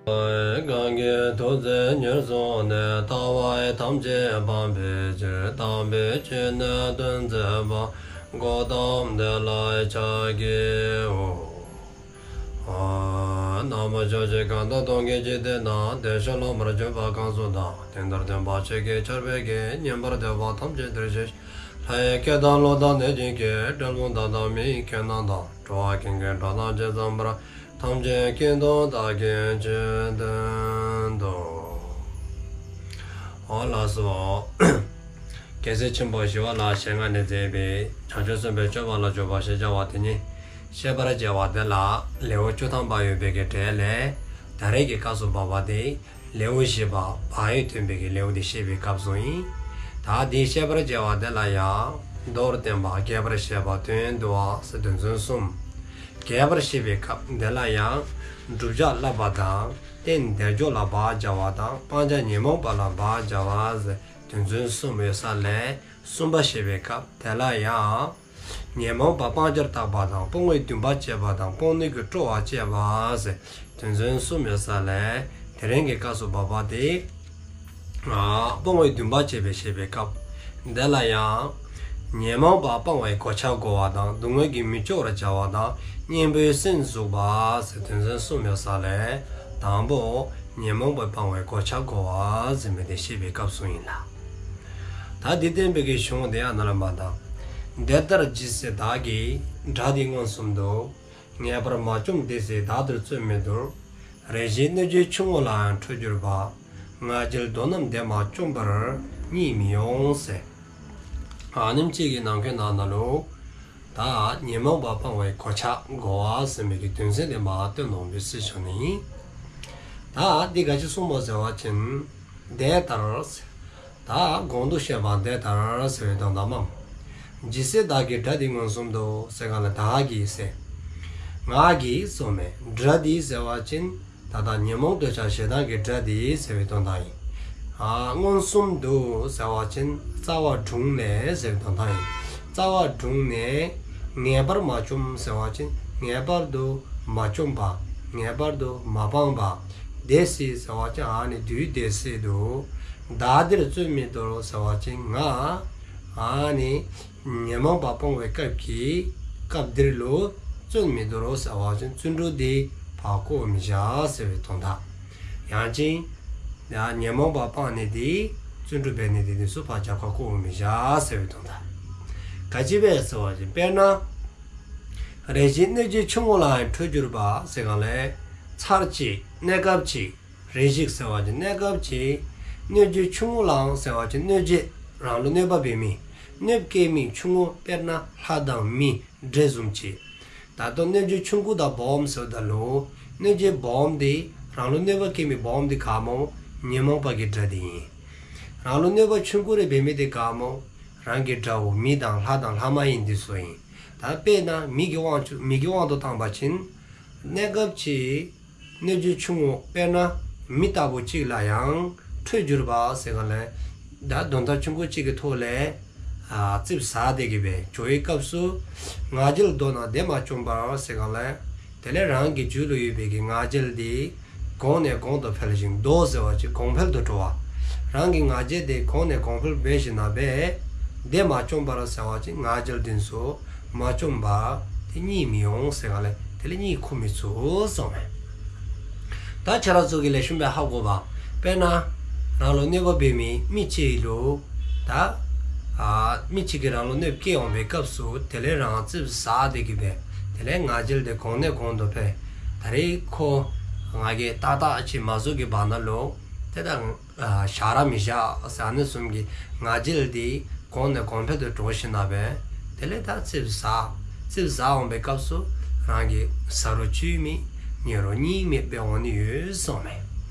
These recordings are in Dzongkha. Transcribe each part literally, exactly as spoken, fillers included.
གང་གིས་ཐུགས་བརྩེ་ཉེར་བཟུང་ནས། ལྟ་བ་ཐམས་ཅད་སྤང་བའི་ཕྱིར། དམ་པའི་ཆོས་ནི་སྟོན་མཛད་པ། གཽ་ཏམ་དེ་ལ་ཕྱག་འཚལ་ལོ། ཨ་ན་མོ། ཕྱོགས་བཅུའི་གང་དག་སྟོང་གི་འཇིག་རྟེན་ན། བདེ་གཤེགས་སློབ་མར་གྱུར་པ་གང་སུ་དག། དེང་འདིར་སྟོན་པ་ཆོས་ཀྱི་ཆར་འབེབས་ཀྱིས། ཉན་པར་འདོད་པ་ཐམས་ཅད་འདིར་གཤེགས་ཤིག། ལྷ་ཡི་སྐད་དང་ཀླུ་དང་གནོད་སྦྱིན་སྐད། གྲུལ་བུམ་དག་དང་མི་ཡི་སྐད་རྣམས་དང་། འགྲོ་བ་ཀུན་གྱི་སྒྲ་སྐད་ཇི་ཙམ་པར། ཐམས་ཅད་སྐད་དུ་བདག་གིས་ཆོས་བསྟན་ཏོ། འོ་ལགས་སོ། རྒྱལ་སྲས་ཆེན་པོ་ཞི་བ་ལྷའི་ཞལ་སྔ་ནས་མཛད་པའི་བྱང་ཆུབ་སེམས་དཔའི་སྤྱོད་པ་ལ་འཇུག་པ་ཞེས་བྱ་བ་དེ་ཉིད་བཤད་པར་བྱ་བ་དེ་ལ་ལེའུ་བཅུ་ཐམ་པ་ཡོད་པའི་གི་གྲས་ལས། ད་རེས་ཀྱི་སྐབས་སུ་བབ་པ་དེ་ལེའུ་བཞི་པ་བག་ཡོད་སྟོན་པའི་གི་ལེའུ་དེ་བཤད་པའི་སྐབས་སུ་ཨིན། ད་དེ་བཤད་པར་བྱ་བ་དེ་ལ་ཡང་མདོར་བསྟན་པ། རྒྱས་པར་བཤད་པ། དོན་བསྡུ་བ་ཟེར་དོན་ཚན་གསུམ། རྒྱས་པར་བཤད་པའི་སྐབས་དེ་ལ་ཡང་བསྒྲུབ་བྱ་བསླབ་པ་དང་། རྟེན་དལ་འབྱོར་ལ་བག་བྱ་བ་དང་། སྤང་བྱ་ཉོན་མོངས་པ་ལ་བག་བྱ་བ་ཟེར་དོན་ཚན་གསུམ་ཡོད་ས་ལས། གསུམ་པ་བཤད་པའི་སྐབས་དེ་ལ་ཡང་ཉོན་མོངས་པ་སྤང་བྱར་བརྟག་པ་དང་། སྤོང་བའི་འདུན་པ་བསྐྱེད་པ་དང་། སྤོང་ནུས་ཀྱི་སྤྲོ་བ་བསྐྱེད་པ་ཟེར་དོན་ཚན་གསུམ་ཡོད་ས་ལས། དེ་རིང་གི་སྐབས་སུ་བབ་པ་དེ་ཨ་སྤོང་བའི་འདུན་པ་བསྐྱེད་པའི་བཤད་པའི་སྐབས་དེ་ལ་ཡང་ཉོན་མོངས་པ་སྤང་བའི་གོ་ཆ་བགོ་བ་དང་། སྡུག་བསྔལ་གྱིས་མི་སྐྱོ་བར་བྱ་བ་དང་། གཉེན་པོའི་སེམས་འཛུགས་པ་ཟེར་དོན་ཚན་གསུམ་ཡོད་ས་ལས། དང་པོ་ཉོན་མོངས་པ་སྤང་བའི་གོ་ཆ་བགོ་བ་ཟེར་མི་དེ་བཤད་པའི་སྐབས་སུ་ཨིན་ལགས། ད་འདི་བསྟན་པའི་གི་གཞུང་དེ་ཡང་ནཱ་ལས་མར་ད། དེ་ལྟར་ཇི་སྲིད་བདག་གིས། དགྲ་འདི་མངོན་སུམ་དུ། ངེས་པར་མ་བཅོམ་དེ་སྲིད་བདག་འདིར་བརྩོན་མི་འདོར། རེ་ཞིག་གནོད་བྱེད་ཆུང་ངུ་ལའང་ཁྲོས་གྱུར་པ། ང་རྒྱལ་གདོན་རྣམས་དེ་མ་བཅོམ་པར། གཉིད་མི་འོང་ཟེར། ཨ་ནེམ་ཅིག་གི་ནང་གི་ནང་ན་ལུ་ད་ཉོན་མོངས་པ་སྤང་བའི་གོ་ཆ་བགོ་བ་ཟེར་མི་གི་དོན་ཚན་དེ་མར་སྟོན་འོང་པས་ཟེར་ཞུ་ནི་ཨིན། ད་འདི་ག་ཅི་གསུངསམ་སྨོ་ཟེར་བ་ཅིན། དེ་ལྟར་ཟེར། ད་གོང་དུ་བཤད་པ་དེ་ལྟར་ཟེར་བའི་དོན་དག་མས། ཇི་སྲིད་བདག་གིས། དགྲ་འདི་མངོན་སུམ་དུ་ཟེར་ག་ལས་བདག་གིས་ཟེར། ང་གིས་ཟེརཝ་མས། དགྲ་འདི་ཟེར་བ་ཅིན་ད་ལྟ་ཉོན་མོངས་འདོད་ཆགས་ཞེ་སྡང་གི་དགྲ་འདི་ཟེར་བའི་དོན་དག་ཨིན། ཨ་མངོན་སུམ་དུ་ཟེར་བ་ཅིན་རྩ་བ་དྲུངས་ནས་ཟེར་བའི་དོན་དག་ཨིན། རྩ་བ་དྲུངས་ནས་ངེས་པར་མ་བཅོམ་ཟེར་བ་ཅིན་ངེས་པར་དུ་མ་བཅོམ་པ། ངེས་པར་དུ་མ་སྤངས་པ། དེ་སྲིད་ཟེར་བ་ཅིན་ཨ་ནི་དུས་དེ་སྲིད་དུ། བདག་འདིར་བརྩོན་མི་འདོར་ཟེར་བ་ཅིན་ང་ཨ་ནི་ཉོན་མོངས་པ་སྤོང་བའི་སྐབས་ཀྱི་སྐབས་འདིར་ལུ་བརྩོན་མི་འདོར་ཟེར་བ་ཅིན་བརྩོན་འགྲུས་འདི་ཕར་བཀོ་མི་བཞག་ཟེར་བའི་དོན་དག། ཡང་ཅིན་ཡང་ཉོན་མོངས་པ་སྤང་ནི་འདི་བརྩོན་འགྲུས་འབད་ནི་འདི་འདི་ཚུ་ཕར་རྒྱབ་ཁར་བཀོ་མི་བཞག་ཟེར་བའི་དོན་དག། ག་ཅི་སྦེ་ཟེར་བ་ཅིན་དཔེར་ན། རེ་ཞིག་གནོད་བྱེད་ཆུང་ངུ་ལའང་ཁྲོས་གྱུར་པ་ཟེར་ག་ལས། ཚར་གཅིག་གནས་སྐབས་གཅིག། རེ་ཞིག་ཟེར་བ་ཅིན་གནས་སྐབས་གཅིག། གནོད་བྱེད་ཆུང་ངུ་ལའང་ཟེར་བ་ཅིན་གནོད་བྱེད་རང་ལུ་གནོད་པ་འབད་མི། གནོདཔ་བཀལ་མི་ཆུང་ངུ་དཔེར་ན་ལྷ་དང་མི་འདྲེ་བཟུམ་ཅིག། ད་ལྟོ་གནོད་བྱེད་ཆུང་ཀུ་དང་སྦོམ་ཟེརཝ་ད་ལུ། གནོད་བྱེད་སྦོམ་འདི་རང་ལུ་གནོད་པ་བཀལ་མི་སྦོམ་འདི་ག་སྨོ། ཉོན་མོངས་པ་གི་དགྲ་འདི་ཨིན། རང་ལུ་གནོད་པ་ཆུང་ཀུ་རེ་འབད་མི་འདི་ག་སྨོ། རང་གི་དགྲ་བོ་མི་དང་ལྷ་དང་ལྷ་མ་ཡིན་འདི་ཚུ་ཨིན། ད་དཔེར་ན་མི་གི་དབང་ཆུ་མི་གི་དབང་དུ་བཏང་པ་ཅིན། གནས་སྐབས་གཅིག་གནོད་བྱེད་ཆུང་ངུ་དཔེར་ན་མི་ལྟ་བུ་གཅིག་ལ་ཡང་ཁྲོས་གྱུར་པ་ཟེར་ག་ལས། ད་དོན་དག་ཆུང་ཀུ་གཅིག་གི་ཐོག་ལས་ཨ་ཙིགཔ་ཟ་སྟེ་གི་སྦེ་འགྱོ་བའི་སྐབས་སུ། ང་རྒྱལ་གདོན་རྣམས་དེ་མ་བཅོམ་པར་ཟེར་ག་ལས། དེ་ལས་རང་གི་རྒྱུད་ལུ་ཡོད་པའི་གི་ང་རྒྱལ་འདི་གོང་ནས་གོང་དུ་འཕེལ་ཞིང་། གདོན་ཟེར་བ་ཅིན་གོང་འཕེལ་དུ་འགྲོ་བ། རང་གི་ང་རྒྱལ་འདི་གོང་ནས་གོང་འཕེལ་འབད་ཞིནམ་ལས་དེ་མ་བཅོམ་པར་ཟེར་བ་ཅིན་ང་རྒྱལ་འདི་ཚུ་མ་བཅོམ་པར་དེ་གཉིད་མི་འོང་ཟེར་ག་ལས། དེ་ལས་གཉིད་ཁུག་མི་ཚུགས་གསུངསམ་མས། ད་ཁྱེད་ར་ཚུ་གིས་ལེགས་ཤོམ་སྦེ་ཧ་གོ་བ། དཔེར་ན་རང་ལུ་གནོད་པ་འབད་མི་མི་གཅིག་ལུ། ད་ཨ་མི་གཅིག་གིས་རང་ལུ་གནོདཔ་བཀལ་འོང་པའི་སྐབས་སུ་དེ་ལས་རང་ཙིགཔ་ཟ་སྟེ་གི་སྦེ། དེ་ལས་ང་རྒྱལ་དེ་གོང་ནས་གོང་དུ་འཕེལ། ད་རེས་ཁོ་ང་གིས་ཏག་ཏག་ཅིག་མ་བཟོ་གི་བར་ན་ལུ། དེ་ད་ཨ་བཞག་ར་མི་བཞག་ཟེར་ཨ་ནི་བཟུམ་གྱི་ང་རྒྱལ་འདི་གོང་ནས་གོང་འཕེལ་དུ་འགྲོ་ཞིནམ་ལས། དེ་ལས་ད་ཙིགཔ་ཟ། ཙིགཔ་ཟ་འོང་པའི་སྐབས་སུ་རང་གིས་ཟ་རུང་བཅུད་མེད། ཉལ་རུང་གཉིད་མེད་སྦེ་འོང་ནི་ཡོད་གསུངསམ་མས།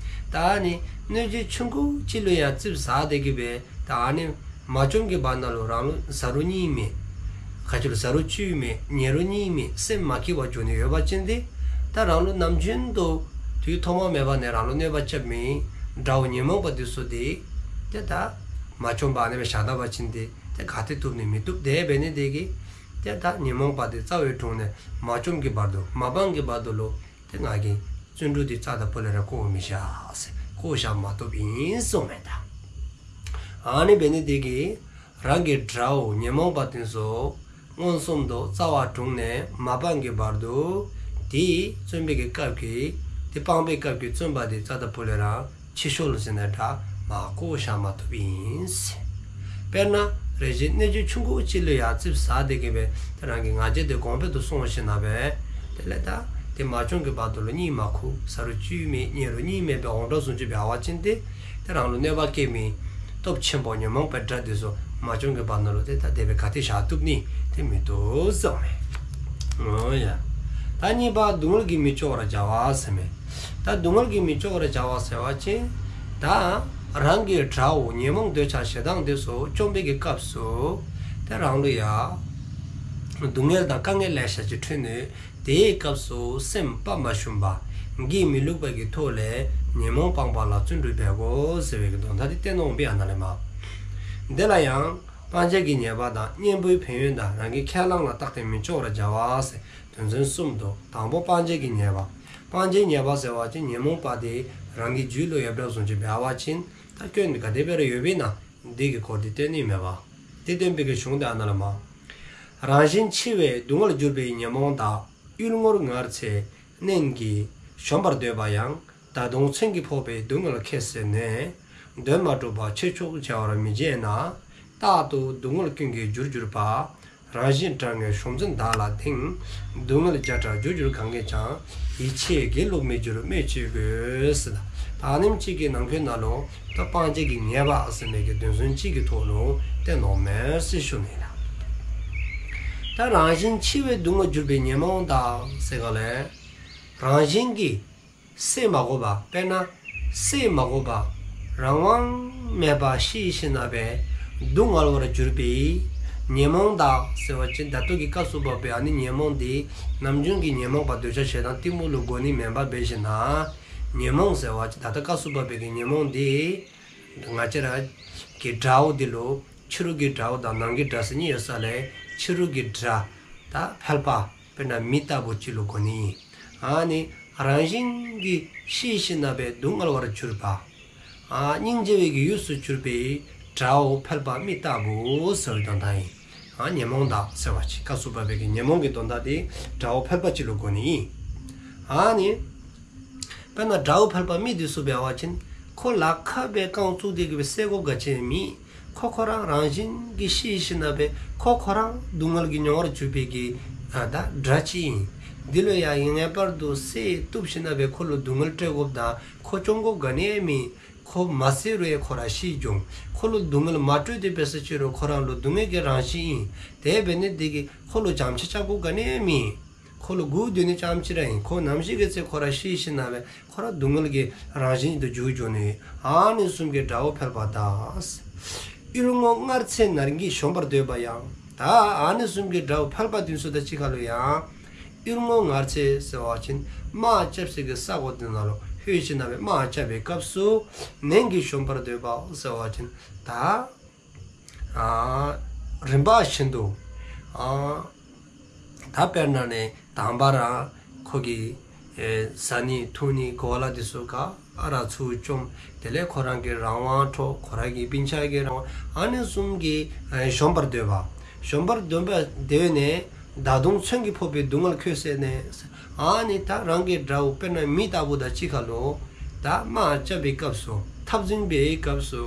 ད་ཨ་ནི་གནོད་བྱེད་ཆུང་ཀུ་ཅིག་ལུ་ཡང་ཙིགཔ་ཟ་སྟེ་གི་སྦེ། ད་ཨ་ནི་མ་བཅོམ་གྱི་བར་ན་ལུ་རང་ལུ་ཟ་རུང་གཉིད་མེད། ག་ཅི་ལུ་ཟ་རུང་བཅུད་མེད། ཉལ་རུང་གཉིད་མེད། སེམས་མ་སྐྱིད་པར་འགྱོ་ནི་ཡོད་པ་ཅིན་ཏེ། ད་རང་ལུ་ནམ་རྒྱུན་དུ་དུས་ཐོག་མ་མེད་པ་ནས་རང་ལུ་གནོད་པ་རྐྱབ་མི་དགྲ་བོ་ཉོན་མོངས་པ་འདི་ཚུ་དེ། ཏེ་ད་མ་བཅོམ་པར་ཨ་ནི་སྦེ་བཞག་ད་པ་ཅིན་ཏེ། ཏེ་ག་ཏེ་བཏུབ་ནི་མི་བཏུབ། དེ་འབད་ནི་དེ་གིས་ཏེ་ད་ཉོན་མོངས་པ་དེ་རྩ་བའི་དྲུང་ནས་མ་བཅོམ་གྱི་བར་དུ་མ་སྤང་གྱི་བར་དུ་ལུ། ཏེ་ང་གིས་ བརྩོན་འགྲུས་དེ་རྩ་དང་པོ་ལས་ར་བཀོ་མི་བཞག་ཟེར། བཀོ་བཞག་མ་བཏུབ་ཨིན་གསུངམ་མས་ད། ཨ་ནི་འབད་ནི་དེ་གིས་རང་གི་དགྲ་བོ་ཉོན་མོངས་པ་དེ་ཚུ་མངོན་སུམ་དུ་རྩ་བ་དྲུངས་ནས་མ་སྤངས་ཀྱི་བར་དུ་དེ་བརྩོན་པའི་གི་སྐབས་ཀྱི་དེ་སྤངས་པའི་སྐབས་ཀྱི་བརྩོན་པ་དེ་རྩ་དང་པོ་ལས་ར་ཕྱི་བཤོལ་ཟེར་ན་འདྲ་མ་བཀོ་བཞག་མ་བཏུབ་ཨིན་ཟེར། དཔེར་ན་རེ་ཞིག་གནས་ཆུང་ཆུང་ཀུ་ཅིག་ལུ་ཡང་ཙིགཔ་ཟ་སྟེ་གི་སྦེ་ཏེ་རང་གི་ང་རྒྱལ་དེ་གོང་འཕེལ་དུ་སོང་ཞིནམ་ལས་དེ་ལས་ད་དེ་མ་བྱུང་གི་བར་དུ་ལུ་གཉིད་མ་ཁུག། ཟ་རུང་བཅུད་མེད་ཉལ་རུང་གཉིད་མེད་པའི་འོང་འགྲོ་བཟུམ་ཅིག་འབད་བ་ཅིན་ཏེ་དེ་རང་ལུ་གནོད་པ་བསྐྱལ་མི་སྟོབས་ཆེན་པོ་ཉོན་མོངས་པའི་དགྲ་དེ་ཚུ་མ་བྱུང་གི་བར་ན་ལུ་ཏེ་ད་དེ་སྦེ་ག་ཏེ་བཞག་བཏུབ་ནི། དེ་མི་བཏུབ་གསུངམ་མས། འོ་ཡ། ད་གཉིས་པ་སྡུག་བསྔལ་གྱིས་མི་ལྕོགས་པར་བྱ་བ་ཟེར་མས། ད་སྡུག་བསྔལ་གྱིས་མི་ལྕོགས་པར་བྱ་བ་ཟེར་བ་ཅིན་ད་རང་གི་དགྲ་བོ་ཉོན་མོངས་འདོད་ཆགས་ཞེ་སྡང་དེ་ཚུ་བཅོམ་པའི་གི་སྐབས་སུ་ཏེ་རང་ལུ་ཡང་སྡུག་བསྔལ་དང་དཀའ་ངལ་ལེ་ཤ་ཅིག་འཕྱད་ནི། དེའི་སྐབས་སུ་སེམས་དཔའ་མ་ཞུམ་པ་གིས་མི་བསླུ་བ་གི་ཐོག་ལས་ཉོན་མོངས་སྤངས་པ་ལ་བརྩོན་འགྲུས་འབད་དགོ་ཟེར་བའི་གི་དོན་དག་དེ་བསྟན་གནངམ་མས་ཨ་ན་ལས་མར། དེ་ལ་ཡང་སྤང་བྱ་གི་ཉེས་པ་དང་གཉེན་པོའི་ཕན་ཡོན་དང་རང་གི་ཁས་བླངས་ལ་བརྟགས་ཏེ་མི་ལྕོགས་པར་བྱ་བ་ཟེར་དོན་ཚན་གསུམ་དུ། དང་པོ་སྤང་བྱ་གི་ཉེས་པ། སྤང་བྱའི་ཉེས་པ་ཟེར་བ་ཅིན་ཉོན་མོངས་པ་དེ་རང་གི་རྒྱུད་ལུ་ཡོདཔ་བཟུམ་ཅིག་འབད་བ་ཅིན་ད་སྐྱོན་ག་དེ་སྦེ་ར་ཡོདཔ་ཨིན་ན་དེ་གི་སྐོར་དེ་བསྟན་ནི་མས་པ། དེ་བསྟན་པའི་གི་གཞུང་དེ་ཨ་ན་ལས་མར། རང་བཞིན་འཆི་བས་སྡུག་བསྔལ་གྱུར་པའི་ཉོན་མོངས་དག། གཡུལ་ངོར་ངར་ཚད་ནན་གྱིས་གཞོམ་པར་འདོད་པ་ཡང་། ད་དུང་མཚོན་གྱིས་ཕོག་པའི་སྡུག་བསྔལ་ཁྱད་བསད་ནས། དོན་མ་གྲུབ་པ་ཕྱིར་ཕྱོགས་བྱ་བར་མི་བྱེད་ན། རྟག་ཏུ་སྡུག་བསྔལ་ཀུན་གྱི་རྒྱུར་གྱུར་པ། རང་བཞིན་དགྲ་ངན་གཞོམ་བརྩོན་དག་ལ་དེང་། སྡུག་བསྔལ་བརྒྱ་ཕྲག་རྒྱུར་གྱུར་གང་གིས་ཀྱང་། ཡིད་ཆེས་དགེ་ལུགས་མི་འགྱུར་སྨོས་ཅི་དགོས། ཟེར་ད་ཨ་ནེམ་ཅིག་གི་ནང་འཁོད་ན་ལུ་ད་སྤང་བྱ་གི་ཉེས་པ་ཟེར་མི་གི་དོན་ཚན་གཅིག་གི་ཐོག་ལུ་བསྟན་གནངམ་མས་ཟེར་ཞུ་ནི་ལགས། ད་རང་བཞིན་འཆི་བས་སྡུག་བསྔལ་གྱུར་པའི་ཉོན་མོངས་དག་ཟེར་ག་ལས་རང་བཞིན་གྱིས་བསད་མ་དགོ་པར་དཔེར་ན་བསད་མ་དགོ་པར་རང་དབང་མེད་པར་ཤི་ཞིནམ་ལས་སྡུག་བསྔལ་བར་གྱུར་པའི་ཉོན་མོངས་དག་ཟེར་བ་ཅིན་ད་ལྟོ་གི་སྐབས་སུ་བབ་པའི་ཨ་ནི་ཉོན་མོངས་དེ་ནམ་རྒྱུན་གྱི་ཉོན་མོངས་པ་འདོད་ཆགས་ཞེ་སྡང་གཏི་མུག་ལུ་གོ་ནི་མེན་པར་འབད་ཞིནམ་ལས་ཉོན་མོངས་ཟེར་བ་ཅིན་ད་ལྟོ་སྐབས་སུ་བབ་པའི་གི་ཉོན་མོངས་དེ་ང་བཅས་ར་གི་དགྲ་བོ་དེ་ལུ་ཕྱི་རོལ་གྱི་དགྲ་བོ་དང་ནང་གི་དགྲ་ཟེར་གཉིས་ཡོད་ས་ལས་ཕྱི་རོལ་གྱི་དགྲ་ད་ཕལ་པ་དཔེར་ན་མི་ལྟ་བུ་ཅིག་ལུ་གོ་ནི་ཨིན། ཨ་ནི་རང་བཞིན་གྱིས་ཤི་ཞིནམ་ལས་སྡུག་བསྔལ་བར་གྱུར་པ། ཨ་སྙིང་རྗེ་བའི་གི་ཡུལ་སུ་གྱུར་པའི་དགྲ་བོ་ཕལ་པ་མི་ལྟ་བུ་ཟེར་བའི་དོན་དག་ཨིན། ཨ་ཉོན་མོངས་དག་ཟེར་བ་ཅིན་སྐབས་སུ་བབ་པའི་གི་ཉོན་མོངས་ཀྱི་དོན་དག་དེ་དགྲ་བོ་ཕལ་པ་ཅིག་ལུ་གོ་ནི་ཨིན། ཨ་ནི་དཔེར་ན་དགྲ་བོ་ཕལ་པ་མི་དེ་ཚུ་འབད་བ་ཅིན་ཁོ་ལཱ་ཁག་སྦེ་རྐང་བཙུགས་ཏེ་གི་སྦེ་བསད་དགོཔ་ག་ཅི་མེད། ཁོ་ཁོ་རང་རང་བཞིན་གྱིས་ཤི་ཞིནམ་ལས་ཁོ་ཁོ་རང་སྡུག་བསྔལ་གྱིས་མྱོང་བར་གྱུར་པའི་གི་ཨ་ད་དགྲ་ཅིག་ཨིན། དེ་ལུ་ཡང་ངེས་པར་དུ་བསད་བཏུབ་ཞིནམ་ལས་ཁོ་ལུ་སྡུག་བསྔལ་སྤྲོད་དགོཔ་དང་ཁོ་བཅོམ་དགོཔ་ག་ནི་ཡང་མེད། ཁོ་མ་བསད་རུང་ཡང་ཁོ་ར་ཤི་འགྱོ། ཁོ་ལུ་སྡུག་བསྔལ་མ་སྤྲོད་དེ་འབད་ས་ཅིག་རུང་ཁོ་རང་ལུ་སྡུག་བསྔལ་གྱི་རང་བཞིན་ཨིན། དེ་འབད་ནི་དེ་གིས་ཁོ་ལུ་བྱམས་སྐྱོང་རྐྱབ་དགོཔ་ག་ནི་ཡང་མེད། ཁོ་ལུ་སྒུག་སྡོད་ནི་ཙམ་ཅིག་ར་ཨིན། ཁོ་ནམ་ཞིག་གི་ཚེ་ཁོ་ར་ཤི་ཞིནམ་ལས་ཁོ་ར་སྡུག་བསྔལ་གྱི་རང་བཞིན་དུ་འགྱུར་འགྱོ་ནི། ཨ་ནི་བཟུམ་གྱི་དགྲ་བོ་ཕལ་པ་དག། གཡུལ་ངོར་ངར་ཚད་ནན་གྱིས་གཞོམ་པར་འདོད་པ་ཡང་། ད་ཨ་ནི་བཟུམ་གྱི་དགྲ་བོ་ཕལ་པ་དེ་ཚུ་དང་གཅིག་ཁར་ལུ་ཡང་གཡུལ་ངོར་ངར་ཚད་ཟེར་བ་ཅིན་དམག་རྐྱབ་སའི་གི་ས་གོ་དེ་ནང་ལུ་ལྷོད་ཞིནམ་ལས་དམག་རྐྱབ་པའི་སྐབས་སུ་ནན་གྱིས་གཞོམ་པར་འདོད་པ་ཟེར་བ་ཅིན་ད་ཨ་རིམ་པ་བཞིན་དུ་ཨ་ད་དཔེར་ན་ནི་དང་པ་ར་ཁོ་གི་ཨེ་བཟའ་ནི་འཐུང་ནི་གོ་ལ་དེ་ཚུ་ག་ར་ཚུར་བཅོམ། དེ་ལས་ཁོ་རང་གི་རང་དབང་འཕྲོག། ཁོ་རང་གི་སྤུན་ཆ་གི་རང་དབང་ཨ་ནི་བཟུམ་གྱི་ཨེ་གཞོམ་པར་འདོད་པ། གཞོམ་པར་འདོད་པ་དེ་ནི་ད་དུང་མཚོན་གྱིས་ཕོག་པའི་སྡུག་བསྔལ་ཁྱད་བསད་ནས། ཨ་ནི་ད་རང་གི་དགྲ་བོ་དཔེར་ན་མི་ལྟ་བུ་དང་གཅིག་ཁར་ལུ་ད་དམག་རྐྱབ་པའི་སྐབས་སུ་འཐབ་འཛིང་འབད་བའི་སྐབས་སུ་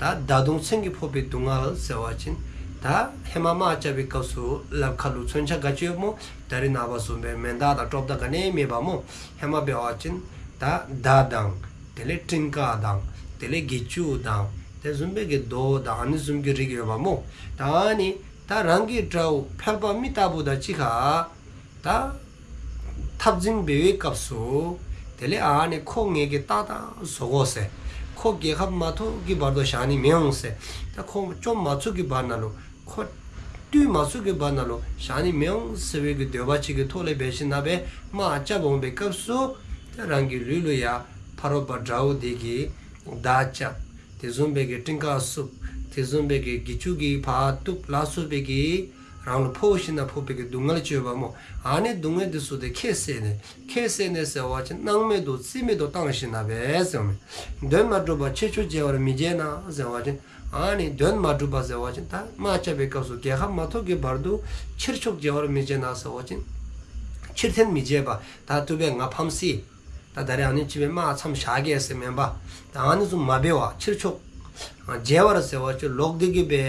ད་ད་དུང་མཚོན་གྱིས་ཕོག་པའི་སྡུག་བསྔལ་ཟེར་བ་ཅིན་ད་ཧེ་མ་དམག་རྐྱབ་པའི་སྐབས་སུ་ལགཔ་ཁར་ལུ་མཚོན་ཆ་ག་ཅི་ཡོདཔ་སྨོ། ད་རེས་ནངས་པ་བཟུམ་སྦེ་མེ་མདའ་དང་ཀྲོབ་མདའ་ག་ནི་ཡང་མེད་པ་སྨོ། ཧེ་མ་འབད་བ་ཅིན་ད་མདའ་དང་དེ་ལས་ཊིང་ཀ་དང་དེ་ལས་གྱི་ཅུ་དང་དེ་བཟུམ་སྦེ་གི་རྡོ་དང་ཨ་ནི་བཟུམ་གྱི་རིགས་ཡོདཔ་སྨོ། ད་ཨ་ནི་ད་རང་གི་དགྲ་བོ་ཕལ་པ་མི་ལྟ་བུ་དང་གཅིག་ཁར་ད་འཐབ་འཛིང་འབད་བའི་སྐབས་སུ་དེ་ལས་ཨ་ནི་ཁོ་ངེ་གི་རྟ་དང་བཟོ་དགོ་ཟེར། ཁོ་རྒྱལ་ཁ་མ་ཐོབ་ཀྱི་བར་དུ་བཞག་ནི་མི་འོང་ཟེར། ད་ཁོ་བཅོམ་མ་ཚུགས་ཀྱི་བར་ན་ལུ་ཁོ་བཏུལ་མ་ཚུགས་ཀྱི་བར་ན་ལུ་བཞག་ནི་མི་འོང་ཟེར་བའི་གི་འདོད་པ་ཅིག་གི་ཐོག་ལས་འབད་ཞིནམ་ལས་དམག་རྐྱབ་འོང་པའི་སྐབས་སུ་ད་རང་གི་ལུས་ལུ་ཡང་ཕ་རོལ་པོ་དགྲ་བོ་དེ་གིས་མདའ་རྐྱབ། དེ་བཟུམ་སྦེ་གི་ཊིང་ཀ་བསུབ། དེ་བཟུམ་སྦེ་གི་གྱི་ཅུ་གིས་ཕར་གཏུབ་ལ་སོགས་པའི་གི་ རང་ལུ་ཕོག་ཞིནམ་ལས་ཕོག་པའི་གི་སྡུག་བསྔལ་ཅིག་ཡོདཔ་སྨོ། ཨ་ནི་སྡུག་བསྔལ་འདི་ཚུ་དེ་ཁྱད་བསད་ནི། ཁྱད་བསད་ནི་ཟེར་བ་ཅིན་སྣང་མེད་དུ་རྩིས་མེད་དུ་བཏང་ཞིནམ་ལས་ཟེརཝ་མས། དོན་མ་གྲུབ་པ་ཕྱིར་ཕྱོགས་འཇལ་བར་མི་བྱེད་ན་ཟེར་བ་ཅིན། ཨ་ནི་དོན་མ་གྲུབ་པ་ཟེར་བ་ཅིན་ད་དམག་རྐྱབ་པའི་སྐབས་སུ་རྒྱལ་ཁ་མ་ཐོབ་ཀྱི་བར་དུ་ཕྱིར་ཕྱོགས་འཇལ་བར་མི་བྱེད་ན་ཟེར་བ་ཅིན། ཕྱིར་འཐེན་མི་བྱེད་པ། ད་བཏུབ་པས་ང་ཕམ་སོ་ཡི། ད་ད་རེས་ཨ་ནི་ཅིག་སྦེ་དམག་མཚམས་བཞག་གེ་ཟེར་མེན་པར། ད་ཨ་ནི་བཟུམ་མ་འབད་བར་ཕྱིར་ཕྱོགས་འཇལ་བར་ཟེར་བ་ཅིན་ལོག་སྟེ་གི་སྦེ་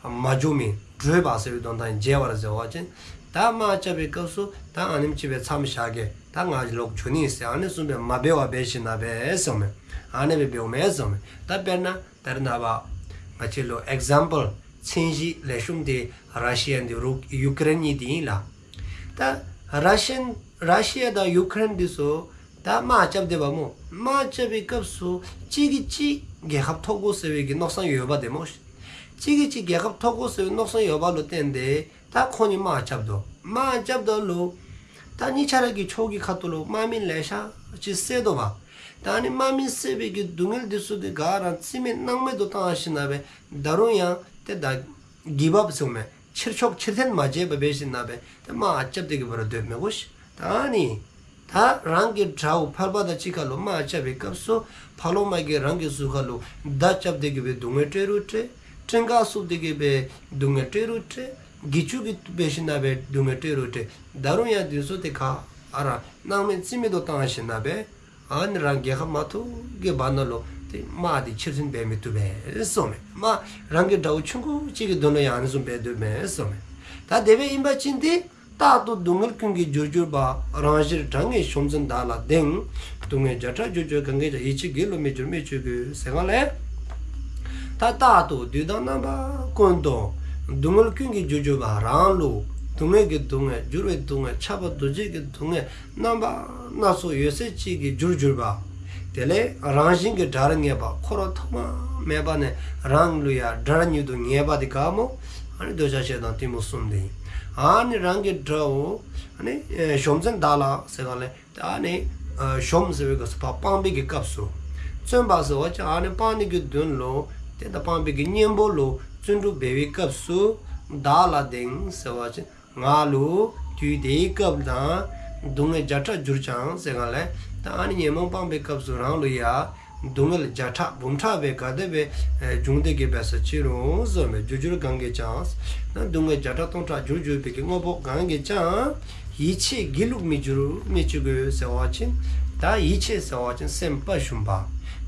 མ་འགྱོ་མི་བྲོས་པ་ཟེར་བའི་དོན་དག་ཨིན། འཇལ་བར་ཟེར་བ་ཅིན་ད་དམག་རྐྱབ་པའི་སྐབས་སུ་ད་ཨ་ནེམ་ཅིག་སྦེ་མཚམས་བཞག་གེ། ད་ང་ལོག་འགྱོ་ནི་ཟེར་ཨ་ནི་བཟུམ་སྦེ་མ་འབད་བར་འབད་ཞིནམ་ལས་ཟེརཝ་མས། ཨ་ནི་སྦེ་འབདཝ་མས་ཟེརཝ་མས། ད་དཔེར་ན་ད་རེས་ནངས་པ་ང་བཅས་ལུ་ཨིག་ཛམ་པཱལ་མཚན་གཞི་ལེགས་ཤོམ་དེ་ར་ཤི་ཡ་དང་རུ་ཡུ་ཀེ་རེན་གཉིས་དེ་ཨིན་ལགས། ད་ར་ཤི་ཡ་ར་ཤི་ཡ་དང་ཡུ་ཀེ་རེན་འདི་ཚུ་ད་དམག་རྐྱབ་སྡོདཔ་སྨོ། དམག་རྐྱབ་པའི་སྐབས་སུ་གཅིག་གིས་གཅིག་རྒྱལ་ཁ་ཐོབ་དགོ་ཟེར་བའི་གི་མནོ་བསམ་ཡོདཔ་དེ་སྨོ། གཅིག་གིས་གཅིག་རྒྱལ་ཁ་ཐོབ་དགོ་ཟེར་བའི་མནོ་བསམ་ཡོདཔ་ལུ་བརྟེན་ཏེ་ད་ཁོང་གཉིས་དམག་རྐྱབ་དོ། དམག་རྐྱབ་ད་ལུ་ད་གཉིས་ཆ་ར་གི་ཕྱོགས་ཀྱི་ཁ་ཐུག་ལུ་དམག་མི་ལེ་ཤ་ཅིག་བསད་དོ་བ། ད་ཨ་ནི་དམག་མི་བསད་པའི་གི་སྡུག་བསྔལ་འདི་ཚུ་དེ་ག་ར་རྩིས་མེད་སྣང་མེད་དུ་བཏང་ཞིནམ་ལས་ད་རུང་ཡང་ཏེ་ད་གིབ་ཨཔ་ཟེརཝ་མས། ཕྱིར་ཕྱོགས་ཕྱིར་འཐེན་མ་བྱས་པར་འབད་ཞིནམ་ལས་ཏེ་དམག་རྐྱབ་སྟེ་གི་འབད་རུང་སྡོད་མི་དགོ་ཤིག། ད་ཨ་ནི་ད་རང་གི་དགྲ་བོ་ཕལ་པ་དང་གཅིག་ཁར་ལུ་དམག་རྐྱབ་པའི་སྐབས་སུ་ཕ་ལོ་མ་གིས་རང་གི་གཟུགས་ཁར་ལུ་མདའ་རྐྱབ་སྟེ་གི་སྦེ་སྡུག་བསྔལ་སྤྲོད་རུང་སྤྲོད། གྲི་ཁར་བཙུགས་ཏེ་གི་སྦེ་སྡུག་བསྔལ་སྤྲོད་རུང་སྤྲོད། གྱི་ཅུང་གིས་འབད་ཞིནམ་ལས་སྡུག་བསྔལ་སྤྲོད་རུང་སྤྲོད། ད་རུང་ཡང་འདི་ཚུ་ཏེ་ག་ར་སྣང་མེད་རྩིས་མེད་དུ་བཏང་ཞིནམ་ལས་ཨ་ནི་རང་རྒྱལ་ཁ་མ་ཐོབ་ཀྱི་བར་ན་ལུ་ཏེ་དམག་འདི་ཕྱིར་འཐེན་འབད་མི་བཏུབ་པས་ཟེརཝ་མས། དམག་རང་གི་དགྲ་བོ་ཆུང་ཀུ་ཅིག་གི་དོན་ལུ་ཡང་ཨ་ནི་བཟུམ་སྦེ་སྡོད་མི་ཟེརཝ་མས། ད་དེ་སྦེ་ཨིན་པ་ཅིན་ཏེ། རྟག་ཏུ་སྡུག་བསྔལ་ཀུན་གྱི་རྒྱུར་གྱུར་པ། རང་བཞིན་དགྲ་ངེས་གཞོམ་བརྩོན་བདག་ལ་དེང་། སྡུག་བསྔལ་བརྒྱ་ཕྲག་རྒྱུར་གྱུར་གང་གིས་ཀྱང་། ཡིད་ཆེས་སྒྱིད་ལུག་མི་འགྱུར་སྨོས་ཅི་དགོས། ཟེར་གསུངསམ་ལས། ད་རྟག་ཏུ་དུས་དང་རྣམ་པ་ཀུན་ཏུ་སྡུག་བསྔལ་ཀུན་གྱི་རྒྱུར་གྱུར་པ། རང་ལུ་སྡུག་བསྔལ་གྱི་སྡུག་བསྔལ། འགྱུར་བའི་སྡུག་བསྔལ། ཁྱབ་པ་འདུ་བྱེད་ཀྱི་སྡུག་བསྔལ། རྣམ་པ་སྣ་ཚོགས་ཡོད་ཚད་ཅིག་གི་རྒྱུར་གྱུར་པ། དེ་ལས་རང་བཞིན་གྱིས་དགྲར་ངེས་པ། ཁོ་ར་ཐོག་མ་མེད་པ་ནས་རང་ལུ་ཡང་དགྲར་ཉིད་དུ་ངེས་པ་དེ་ག་སྨོ། ཨ་ནི་འདོད་ཆགས་ཞེ་སྡང་གཏི་མུག་གསུམ་དེ་ཨིན། ཨ་ནི་རང་གི་དགྲ་བོ་ཨ་ནི་གཞོམ་བརྩོན་བདག་ལ་ཟེར་གསུངསམ་ལས། ད་ཨ་ནི་གཞོམ་ཟེར་བའི་སྐབས་སུ་སྤང་བའི་གི་སྐབས་སུ། བརྩོན་པ་ཟེར་བ་ཅིན་ཨ་ནི་སྤང་ནི་གི་དོན་ལུ་ཏེ་ད་སྤང་བའི་གི་གཉེན་པོ་ལུ་བརྩོན་འགྲུས་འབད་བའི་སྐབས་སུ། བདག་ལ་དེང་ཟེར་བ་ཅིན་ང་ལུ་དུས་དེའི་སྐབས་དང་སྡུག་བསྔལ་བརྒྱ་ཕྲག་གྱུར་ཀྱང་ཟེར་གསུངསམ་ལས། ད་ཨ་ནི་ཉོན་མོངས་སྤངས་པའི་སྐབས་སུ་རང་ལུ་ཡང་སྡུག་བསྔལ་བརྒྱ་ཕྲག་འབུམ་ཕྲག་སྦེ་ག་དེ་སྦེ་འབྱུང་སྟེ་གི་འབད་སོ་ཅི་རུང་ཟེརཝ་མས། རྒྱུར་གྱུར་གང་གིས་ཀྱང་། ད་སྡུག་བསྔལ་བརྒྱ་ཕྲག་སྟོང་ཕྲག་རྒྱུར་གྱུར་པའི་གི་དངོས་པོ་གང་གིས་ཀྱང་། ཡིད་ཆེས་སྒྱིད་ལུག་མི་འགྱུར་སྨོས་ཅི་དགོས་ཟེར་བ་ཅིན། ད་ཡིད་ཆེས་ཟེར་བ་ཅིན་སེམས་དཔའ་ཞུམ་པ།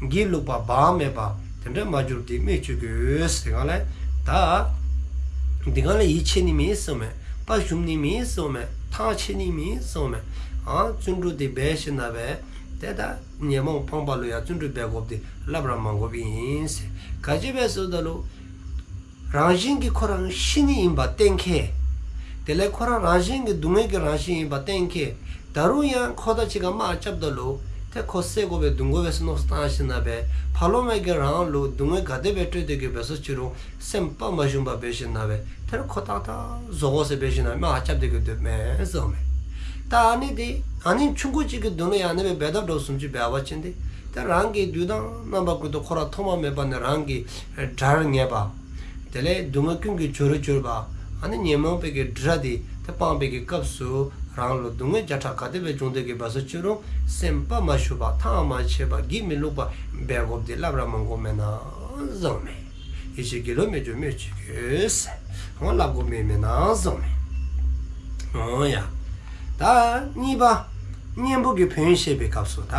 སྒྱིད་ལུག་པ་བག་མེད་པ། དེ་འདྲ་མ་གྱུར་ཏེ་སྨོས་ཅི་དགོས་ཟེར་གསུངསམ་ལས། ད་འདི་ག་ལས་ཡིད་ཆེས་ནི་མེད་ཟེརཝ་མས། དཔའ་ཞུམ་ནི་མེད་ཟེརཝ་མས། ཐང་ཆད་ནི་མེད་ཟེརཝ་མས། ཨ་བརྩོན་འགྲུས་དེ་འབད་ཞིནམ་ལས་ཏེ་ད་ཉོན་མོངས་སྤངས་པ་ལུ་ཡང་བརྩོན་འགྲུས་འབད་དགོཔ་དེ་སླབ་ར་མ་དགོཔ་ཨིན་ཟེར། ག་ཅི་སྦེ་ཟེར་བ་ཅིན་རང་བཞིན་གྱིས་ཁོ་ར་ཤི་ནི་ཨིནམ་གཏན་འཁེལ། དེ་ལས་ཁོ་ར་རང་བཞིན་གྱིས་སྡུག་བསྔལ་གྱི་རང་བཞིན་ཨིནམ་གཏན་འཁེལ། ད་རུང་ཡང་ཁོ་དང་གཅིག་ཁར་དམག་རྐྱབ་ད་ལུ་ཏེ་ཁོ་བསད་དགོ་པས་བརྡུང་དགོ་པས་ཟེར་མནོ་བསམ་བཏང་ཞིནམ་ལས་ཕ་ལོ་མ་གིས་རང་ལུ་སྡུག་བསྔལ་ག་དེ་སྦེ་སྤྲོད་དེ་གི་འབད་སོ་ཅི་རུང་སེམས་དཔའ་མ་ཞུམ་པར་འབད་ཞིནམ་ལས་ཏེ་ཁོ་ཏག་ཏག་བཟོ་དགོ་ཟེར་འབད་ཞིནམ་ལས་དམག་རྐྱབ་སྟེ་གི་སྡོདཔ་མས་ཟེརཝ་མས། ད་ཨ་ནི་དེ་ཨ་ནི་ཆུང་ཀུ་ཅིག་གི་དོན་ལུ་ཡང་ཨ་ནི་སྦེ་འབད་དོ་བཟུམ་ཅིག་འབད་བ་ཅིན་ཏེ་ད་རང་གི་དུས་དང་རྣམ་པ་ཀུན་ཏུ་ཁོ་ར་ཐོག་མ་མེད་པ་ནས་རང་གི་དགྲར་ངེས་པ། དེ་ལས་སྡུག་བསྔལ་ཀུན་གྱི་རྒྱུར་གྱུར་པ། ཨ་ནི་ཉོན་མོངས་པའི་གི་དགྲ་དེ་ཏེ་སྤངས་པའི་གི་སྐབས་སུ་རང་ལུ་སྡུག་བསྔལ་བརྒྱ་ཕྲག་ག་དེ་སྦེ་འབྱུང་སྟེ་གི་འབད་སོ་ཅི་རུང་སེམས་དཔའ་མ་ཞུམ་པ་ཐང་མ་ཆད་པ་སྒྱིད་མི་ལུག་པ་འབད་དགོཔ་དེ་སླབ་ར་མ་དགོཔ་མེན་ན་ཟེརཝ་མས། ཡིད་ཆེས་སྒྱིད་ལུག་མི་འགྱུར་སྨོས་ཅི་དགོས་ཟེར། ཧོ་སླབ་དགོཔ་མེན་མེན་ན་ཟེརཝ་མས། འོ་ཡ། ད་གཉིས་པ་གཉེན་པོ་གི་ཕན་ཡོན་བཤད་པའི་སྐབས་སུ་ད།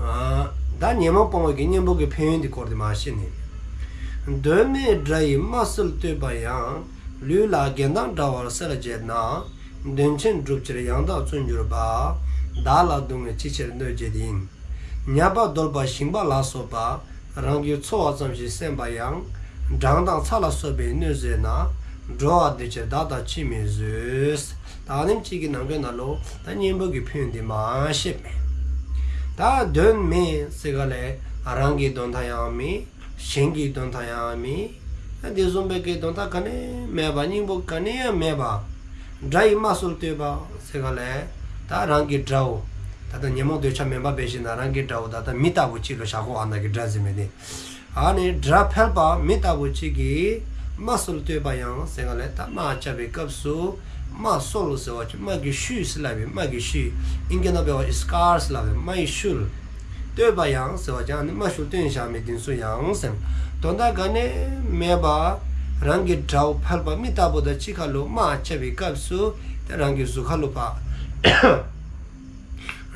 ཨ་ད་ཉོན་མོངས་སྤོང་བའི་གི་གཉེན་པོ་གི་ཕན་ཡོན་དེ་སྐོར་དེ་མར་བཤད་ནི། དོན་མེད་དགྲ་ཡི་དམའ་གསོལ་བསྟོད་པ་ཡང་། ལུས་ལ་རྒྱན་དང་འདྲ་བར་གསལ་བྱེད་ན། དོན་ཆེན་སྒྲུབ་ཕྱིར་ཡང་དག་བརྩོན་གྱུར་པ། བདག་ལ་སྡུག་བསྔལ་ཅི་ཕྱིར་གནོད་བྱེད་ཡིན། ཉ་པ་གདོལ་པ་ཞིང་པ་ལ་སོགས་པ། རང་རྒྱུད་འཚོ་བ་ཙམ་ཞིག་སེམས་པ་ཡང་། གྲང་དང་ཚ་ལ་སོགས་པས་གནོད་བཟོད་ན། འགྲོ་བ་འདི་ཕྱིར་བདག་ལྟ་ཅིས་མི་བཟོད། ད་ཨ་ནེམ་ཅིག་གི་ནང་གི་ནང་ལུ་ད་གཉེན་པོ་གི་ཕན་ཡོན་འདི་མར་བཤདཔ་མས། ད་དོན་མེད་ཟེར་གསུངསམ་ལས་རང་གི་དོན་དག་ཡང་མེད། གཞན་གྱི་དོན་དག་ཡང་མེད། ད་དེ་བཟུམ་སྦེ་གི་དོན་དག་ག་ནི་མེད་པ་སྙིང་པོ་ག་ནི་ཡང་མེད་པ། དགྲ་ཡི་དམའ་གསོལ་བསྟོད་པ་ཟེར་གསུངསམ་ལས་ད་རང་གི་དགྲ་བོ། ད་ལྟ་ཉོན་མོངས་འདོད་ཆགས་མེན་པར་འབད་ཞིནམ་ལས་རང་གི་དགྲ་བོ་ད་ལྟ་མི་ལྟ་བུ་ཅིག་ལུ་བཞག་དགོ། ཨ་ནཱ་གི་དགྲ་ཟེར་མི་དེ། ཨ་ནི་དགྲ་ཕལ་པ་མི་ལྟ་བུ་ཅིག་གི་ རྨ་སོལ་བཏོད་པ་ཡང་ཟེར་ག་ལས། ད་རྨ་རྐྱབ་པའི་སྐབས་སུ་རྨ་སོལ་ཟེར་བ་ཅིན་རྨ་གི་ཤུལ་ཟེར་སླབ་ཨིན། རྨ་གི་ཤུལ། ཨིང་སྐད་ནང་འབད་བ་ཅིན་སྐར་ཟེར་སླབ་ཨིན། རྨ་ཡི་ཤུལ། བཏོད་པ་ཡང་ཟེར་བ་ཅིན་ཨ་ནི་རྨ་ཤུལ་བཏོན་བཞག་མི་འདི་ཚུ་ཡང་ཟེར། དོན་དག་ག་ནི་མེད་པར་རང་གི་དགྲ་བོ་ཕལ་པ་མི་རྟག་པ་དང་གཅིག་ཁར་ལུ་རྨ་རྐྱབ་པའི་སྐབས་སུ་ཏེ་རང་གི་གཟུགས་ཁར་ལུ་ཕར་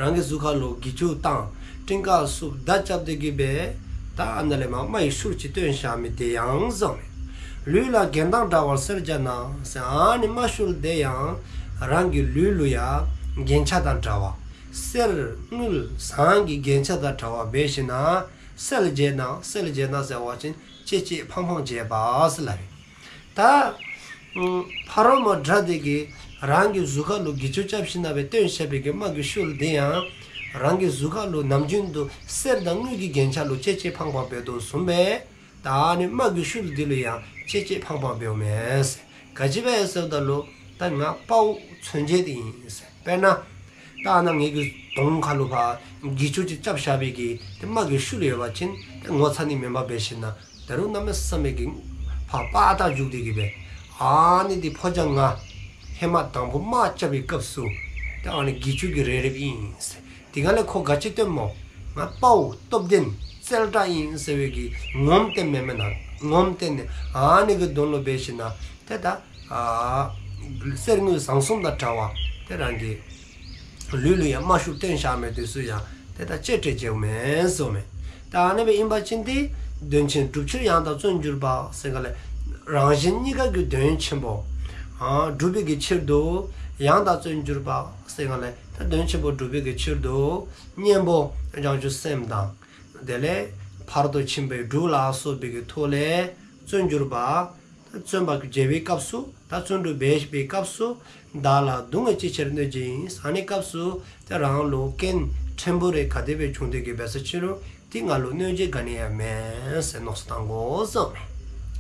རང་གི་གཟུགས་ཁར་ལུ་གྱི་ཅུ་བཏང་། སྤྲིན་དཀར་བསུབ། མདའ་རྐྱབ་སྟེ་གི་སྦེ་ད་ཨ་ནཱ་ལས་མར་རྨ་ཡི་ཤུལ་ཅིག་བཏོན་བཞག་མི་དེ་ཡང་ཟེར་མས། ལུས་ལ་རྒྱན་དང་འདྲ་བར་གསེར་སྦྱར་ན་ཟེར། ཨ་ནི་རྨ་ཤུལ་དེ་ཡང་རང་གི་ལུས་ལུ་ཡང་རྒྱན་ཆ་དང་འདྲ་བ། གསེར་དངུལ་ཟངས་ཀྱི་རྒྱན་ཆ་དང་འདྲ་བ་འབད་ཞིན་ན་གསལ་བྱེད་ན། གསལ་བྱེད་ན་ཟེར་བ་ཅིན་གཅེས་གཅེས་ཕངས་ཕངས་བྱེད་པ་ཟེར་སླབ་ཨིན། ད་ཕ་རོལ་མོ་དགྲ་དེ་གིས་རང་གི་གཟུགས་ཁར་ལུ་གྱི་ཅུ་རྐྱབ་ཞིན་ན་སྦེ་བཏོན་བཞག་པའི་གི་རྨ་གི་ཤུལ་དེ་ཡང་རང་གི་གཟུགས་ཁར་ལུ་ནམ་རྒྱུན་དུ་གསེར་དང་དངུལ་གྱི་རྒྱན་ཆ་ལུ་གཅེས་གཅེས་ཕངས་ཕངས་འབད་དོ་བཟུམ་སྦེ། ད་ཨ་ནི་རྨ་གི་ཤུལ་འདི་ལུ་ཡང་གཅེས་གཅེས་ཕངས་ཕངས་འབདཝ་མས་ཟེར། ག་ཅི་སྦེ་ཟེརཝ་ད་ལུ་ད་ང་དཔའ་བོ་མཚོན་བྱེད་ཨིན་ཟེར། དཔེར་ན་ད་ཨ་ནཱ་ངེ་གི་གདོང་ཁར་ལུ་ཕར་གྱི་ཅུ་ཅིག་རྐྱབ་བཞག་པའི་གི་ཏེ་རྨ་གི་ཤུལ་ཡོད་པ་ཅིན་ཏེ་ངོ་ཚ་ནི་མེན་པར་འབད་ཞིན་ན་ད་རུང་གནམ་མེད་ས་མེད་ཀྱི་ཕར་དཔའ་རྟགས་འཇུག་སྟེ་གི་སྦེ། ཨ་ནི་འདི་ཕོ་རྒྱས་ང་ཧེ་མ་དང་པོ་རྨ་རྐྱབ་པའི་སྐབས་སུ་ཏེ་ཨ་ནི་གྱི་ཅུ་གིས་རེག་རེགཔ་ཨིན་ཟེར། དེ་ག་ལས་ཁོ་ག་ཅི་སྟོནམ་སྨོ། ང་དཔའ་བོ་སྟོབས་ལྡན་རྩལ་དྲག་ཨིན་ཟེར་བའི་གི་ངོམ་སྟོན་མེན་མེན་ན། ངོམ་སྟོན་ནི་ཨ་ནི་གི་དོན་ལུ་འབད་ཞིན་ན་ཏེ་ད་ཨ་གསེར་དངུལ་ཟངས་གསུམ་དང་འདྲ་བ་ཏེ་རང་གི་ལུས་ལུ་ཡང་རྨ་ཤུལ་བཏོན་བཞག་མི་དེ་ཚུ་ཡང་ཏེ་ད་གཅེས་སྤྲས་བྱེདཔ་མས་ཟེརཝ་མས། ད་ཨ་ནི་སྦེ་ཨིན་པ་ཅིན་ཏེ་དོན་ཆེན་སྒྲུབ་ཕྱིར་ཡང་དག་བརྩོན་གྱུར་པ་ཟེར་ག་ལས། རང་གཞན་གཉིས་ཀ་གི་དོན་ཆེན་པོ་ཨ་སྒྲུབ་པའི་གི་ཕྱིར་དུ་ཡང་དག་བརྩོན་གྱུར་པ་ཟེར་ག་ལས། ད་དོན་ཆེན་པོ་སྒྲུབ་པའི་གི་ཕྱིར་དུ་གཉེན་པོ་བྱང་ཆུབ་སེམས་དང་དེ་ལས་ཕ་རོལ་ཏུ་ཕྱིན་པའི་དྲུག་ལ་སོགས་པའི་གི་ཐོག་ལས་བརྩོན་གྱུར་པ། བརྩོན་པ་བྱེད་པའི་སྐབས་སུ་ད་བརྩོན་འགྲུས་འབད་བའི་སྐབས་སུ་བདག་ལ་སྡུག་བསྔལ་ཅི་ཕྱིར་གནོད་བྱེད་ཡིན། ཨ་ནི་སྐབས་སུ་ཏེ་རང་ལུ་རྐྱེན་ཕྲན་བུ་རེ་ག་དེ་སྦེ་བྱུང་སྟེ་གི་འབད་ས་ཅི་རུང་ཏེ་ང་ལུ་གནོད་བྱེད་ག་ནི་ཡང་མེད་ཟེར་མནོ་བསམ་བཏང་དགོ་ཟེརཝ་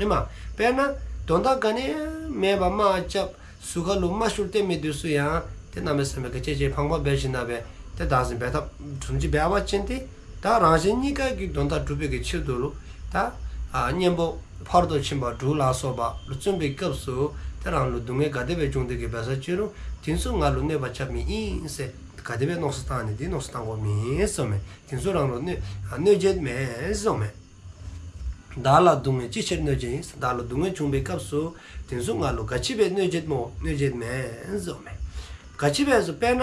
མས། ཨིན་མས། དཔེར་ན་དོན་དག་ག་ནི་མེད་པར་རྨ་རྐྱབ་གཟུགས་ཁར་ལུ་རྨ་ཤུལ་བཏོན་མི་དེ་ཚུ་ཡང་ཏེ་གནམ་མེད་ས་མེད་ཀྱི་གཅེས་གཅེས་ཕངས་ཕངས་འབད་ཞིན་ན་སྦེ་ཏེ་བདག་འཛིན་འབད་ཐབས་བཟུམ་ཅིག་འབད་བ་ཅིན་ཏེ་ད་རང་གཞན་གཉིས་ཀ་གི་དོན་དག་སྒྲུབ་པའི་གི་ཕྱིར་དུ་ལུ་ད་ཨ་གཉེན་པོ་ཕ་རོལ་ཏུ་ཕྱིན་པ་དྲུག་ལ་སོགས་པ་ལུ་བརྩོན་པའི་སྐབས་སུ་ཏེ་རང་ལུ་སྡུག་བསྔལ་ག་དེ་སྦེ་བྱུང་སྟེ་གི་འབད་ས་ཅི་རུང་དེ་ཚུ་ང་ལུ་གནོད་པ་རྐྱབ་མི་ཨིན་ཟེར་ག་དེ་སྦེ་མནོ་བསམ་བཏང་ནི་དེ་མནོ་བསམ་བཏང་དགོཔ་མེན་ཟེརཝ་མས། དེ་ཚུ་རང་ལུ་གནོད་གནོད་བྱེད་མེན་ཟེརཝ་མས། བདག་ལ་སྡུག་བསྔལ་ཅི་ཕྱིར་གནོད་བྱེད་ཡིན། བདག་ལུ་སྡུག་བསྔལ་བྱུང་བའི་སྐབས་སུ་དེ་ཚུ་ང་ལུ་ག་ཅི་སྦེ་གནོད་བྱེད་སྨོ། གནོད་བྱེད་མེན་ཟེརཝ་མས། ག་ཅི་སྦེ་ཟེར་དཔེར་ན་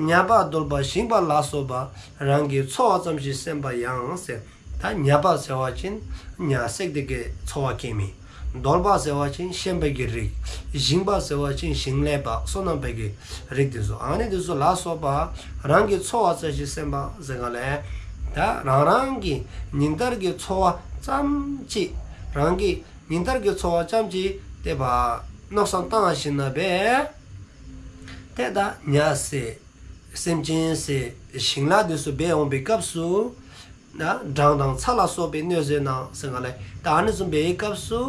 ཉ་པ་གདོལ་པ་ཞིང་པ་ལ་སོགས་པ་རང་གི་འཚོ་བ་ཙམ་ཞིག་སེམས་པ་ཡང་ཟེར། ད་ཉ་པ་ཟེར་བ་ཅིན་ཉ་བསད་དེ་གི་འཚོ་བ་སྐྱེལ་མི། གདོལ་པ་ཟེར་བ་ཅིན་ཤན་པའི་གི་རིགས། ཞིང་པ་ཟེར་བ་ཅིན་ཞིང་ལས་པ་སོ་ནམ་པའི་གི་རིགས་དེ་ཚུ། ཨ་ནི་དེ་ཚུ་ལ་སོགས་པ་རང་གི་འཚོ་བ་ཙམ་ཞིག་སེམས་པ་ཟེར་ག་ལས། ད་རང་རང་གི་ཉིན་ལྟར་གྱི་འཚོ་བ་ཙམ་ཅིག་རང་གི་ཉིན་ལྟར་གྱི་འཚོ་བ་ཙམ་ཅིག་ཏེ་ཕར་མནོ་བསམ་བཏང་ཞིན་ན་སྦེ་ཏེ་ད་ཉ་བསད་སེམས་ཅན་བསད་ཞིང་ལཱ་དེ་ཚུ་འབད་འོང་པའི་སྐབས་སུ་ན་སྦྲང་དང་ཚ་ལ་སོགས་པའི་གནོད་བྱེད་ན་ཟེར་ག་ལས། ད་ཨ་ནི་བཟུམ་འབད་བའི་སྐབས་སུ་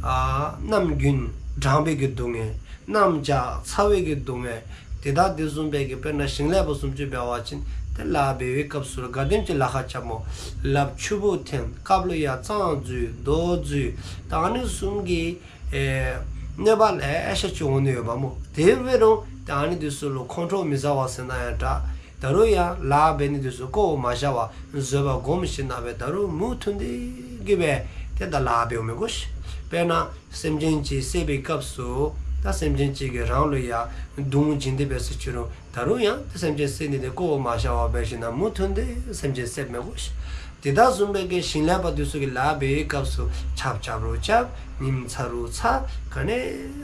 ཨ་གནམ་དགུན་སྦྲང་པའི་གི་སྡུག་བསྔལ། གནམ་བྱཱར་ཚ་བའི་གི་སྡུག་བསྔལ། དེ་དག་དེ་བཟུམ་སྦེ་གི་དཔེར་ན་ཞིང་ལས་པ་བཟུམ་ཅིག་འབད་བ་ཅིན་ཏེ་ལཱ་འབད་བའི་སྐབས་སུ་ག་དེམ་ཅིག་ལཱ་ཁག་རྐྱབ་སྨོ། ལགཔ་ཆུ་བུར་འཐེན། རྐངམ་ལུ་ཡང་རྩང་འཛུལ་རྡོ་འཛུལ། ད་ཨ་ནི་བཟུམ་གྱི་ཨེ་གནོད་པ་ལེ་ཤ་ཅིག་འོང་ནི་ཡོདཔ་སྨོ། དེ་འབད་རུང་ད་ཨ་ནི་དེ་ཚུ་ལུ་ཁོང་ཁྲོ་མི་ཟ་བར་ཟེར་ན་ཡང་འདྲ། ད་རུང་ཡང་ལཱ་འབད་ནི་དེ་ཚུ་བཀོ་མ་བཞག་པར་བཟོད་པ་སྒོམ་ཞིན་ན་སྦེ་ད་རུང་མུ་མཐུད་དེ་གི་སྦེ་ཏེ་ད་ལཱ་འབདཝ་མས་གོ་ཤིག། དཔེར་ན་སེམས་ཅན་ཅིག་བསད་པའི་སྐབས་སུ་ད་སེམས་ཅན་ཅིག་གིས་རང་ལུ་ཡང་སྡུག་བསྔལ་བྱིན་ཏེ་འབད་ས་ཅི་རུང་ད་རུང་ཡང་ཏེ་སེམས་ཅན་བསད་ནི་དེ་བཀོ་མ་བཞག་པར་འབད་ཞིན་ན་མུ་མཐུད་དེ་སེམས་ཅན་བསདཔ་མས་གོ་ཤིག། དེ་དག་བཟུམ་སྦེ་གི་ཞིང་ལས་པ་དེ་ཚུ་གིས་ལཱ་འབད་བའི་སྐབས་སུ་ཆརཔ་རྐྱབ་རུང་རྐྱབ། ཉིམ་ཚ་རུང་ཚ། ག་ནི་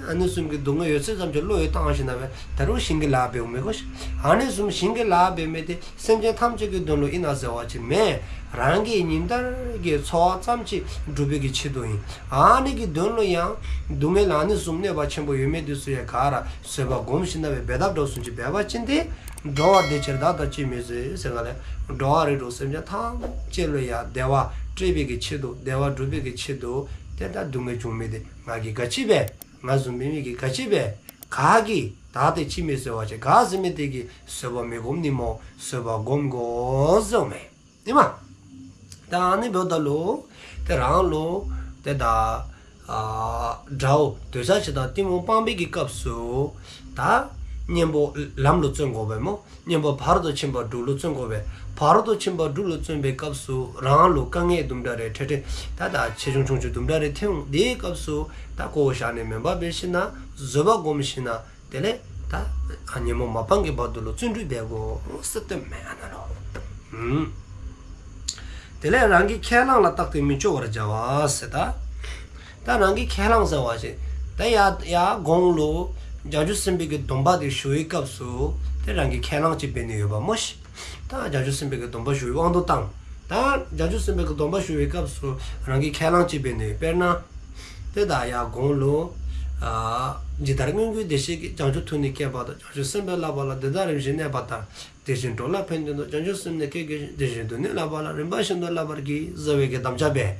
ཨ་ནི་བཟུམ་གྱི་སྡུག་བསྔལ་ཡོད་ཚད་ཙམ་ཅིག་བློ་ཡིས་བཏང་ཞིན་ན་སྦེ་ད་རུང་ཞིང་གི་ལཱ་འབདཝ་མས་གོ་ཤིག། ཨ་ནི་བཟུམ་ཞིང་གི་ལཱ་འབད་མི་དེ་སེམས་ཅན་ཐམས་ཅད་ཀྱི་དོན་ལུ་ཨིན་ན་ཟེར་བ་ཅིན་མེན། རང་གི་ཉིན་ལྟར་གྱི་འཚོ་བ་ཙམ་ཅིག་སྒྲུབ་པའི་གི་ཆེད་དུ་ཨིན། ཨ་ནི་གི་དོན་ལུ་ཡང་སྡུག་བསྔལ་ཨ་ནི་བཟུམ་གནོད་པ་ཆེན་པོ་ཡོད་མི་དེ་ཚུ་ཡང་ག་ར་བཟོད་པ་སྒོམ་ཞིན་ན་སྦེ་འབད་ཐབས་འགྲོ་སུན་ཅིག་འབད་བ་ཅིན་ཏེ། འགྲོ་བ་འདི་ཕྱིར་བདག་ལྟ་ཅིས་མི་བཟོད་ཟེར་ག་ལས། འགྲོ་བ་རིགས་དྲུག་སེམས་ཅན་ཐམས་ཅད་ལུ་ཡང་བདེ་བ་སྤྲད་པའི་གི་ཆེད་དུ་བདེ་བ་སྒྲུབ་པའི་གི་ཆེད་དུ་ཏེ་ད་སྡུག་བསྔལ་བྱུང་མི་དེ་ང་གིས་ག་ཅི་འབད། ང་བཟུམ་མི་མི་གིས་ག་ཅི་འབད། ག་གིས་བདག་ལྟ་ཅིས་མི་བཟོད་པ་ཅིན་ག་ཟེར་མི་དེ་གིས་བཟོད་པ་མི་སྒོམ་ནི་སྨོ། བཟོད་པ་སྒོམ་དགོ་ཟེརཝ་མས། ཨིན་མས། ད་ཨ་ནི་འབདཝ་ད་ལུ་ཏེ་རང་ལུ་ཏེ་ད་ ཨ་དགྲ་བོ་འདོད་ཆགས་ཞེ་སྡང་གཏི་མུག་སྤངས་པའི་གི་སྐབས་སུ་ད་གཉེན་པོ་ལམ་ལུ་བརྩོན་དགོ་པས་སྨོ། གཉེན་པོ་ཕ་རོལ་ཏུ་ཕྱིན་པ་དྲུག་ལུ་བརྩོན་དགོ་པས། ཕ་རོལ་ཏུ་ཕྱིན་པ་དྲུག་ལུ་བརྩོན་པའི་སྐབས་སུ་རང་ལུ་དཀའ་ངལ་དུམ་གྲ་རེ་འཕྲད་འཕྲད་ད་ད་ཆེ་ཆུང་ཆུང་ཆུང་དུམ་གྲ་རེ་ཐོན་འོང་། དེའི་སྐབས་སུ་ད་བཀོ་བཞག་ནི་མེན་པར་འབད་ཞིནམ་ན་བཟོད་པ་སྒོམ་ཞིནམ་ན་དེ་ལས་ད་ཨ་ཉོན་མོངས་མ་སྤངས་ཀྱི་བར་དུ་ལུ་བརྩོན་འགྲུས་འབད་དགོ་ཟེར་སྟོནམ་མས་ཨ་ན་ལུ། ཨུམ། དེ་ལས་རང་གི་ཁས་བླངས་ལ་བརྟགས་ཏེ་མི་སྐྱོ་བར་བྱ་བ་ཟེར་ད། ད་རང་གི་ཁས་བླངས་ཟེར་བ་ཅིན་ད་ཡར་ཡར་གོང་ལུ་བྱང་ཆུབ་སེམས་དཔའི་གི་སྡོམ་པ་དེ་ཞུ་བའི་སྐབས་སུ་དེ་རང་གི་ཁས་བླངས་ཅིག་འབད་ནི་ཡོདཔ་སྨོ་ཤིག། ད་བྱང་ཆུབ་སེམས་དཔའི་གི་སྡོམ་པ་ཞུ་བའི་དབང་དུ་བཏང་། ད་བྱང་ཆུབ་སེམས་དཔའི་གི་སྡོམ་པ་ཞུ་བའི་སྐབས་སུ་རང་གི་ཁས་བླངས་ཅིག་འབད་ནི་ཡོད། དཔེར་ན། དེ་ད་ཡར་གོང་ལུ། ཨ་ཇི་ལྟར་སྔོན་གྱི་བདེ་གཤེགས་ཀྱིས། བྱང་ཆུབ་ཐུགས་ནི་བསྐྱེད་པ་དང་། བྱང་ཆུབ་སེམས་དཔའི་བསླབ་པ་ལ། དེ་དག་རིམ་བཞིན་གནས་པ་ལྟར། དེ་བཞིན་འགྲོ་ལ་ཕན་དོན་དུ། བྱང་ཆུབ་སེམས་ནི་བསྐྱེད་བགྱིད་ཅིང་། དེ་བཞིན་དུ་ནི་བསླབ་པ་ལ། རིམ་པ་བཞིན་དུ་བསླབ་པར་བགྱི། ཟེར་བའི་གི་དམ་བཅའ་འབད།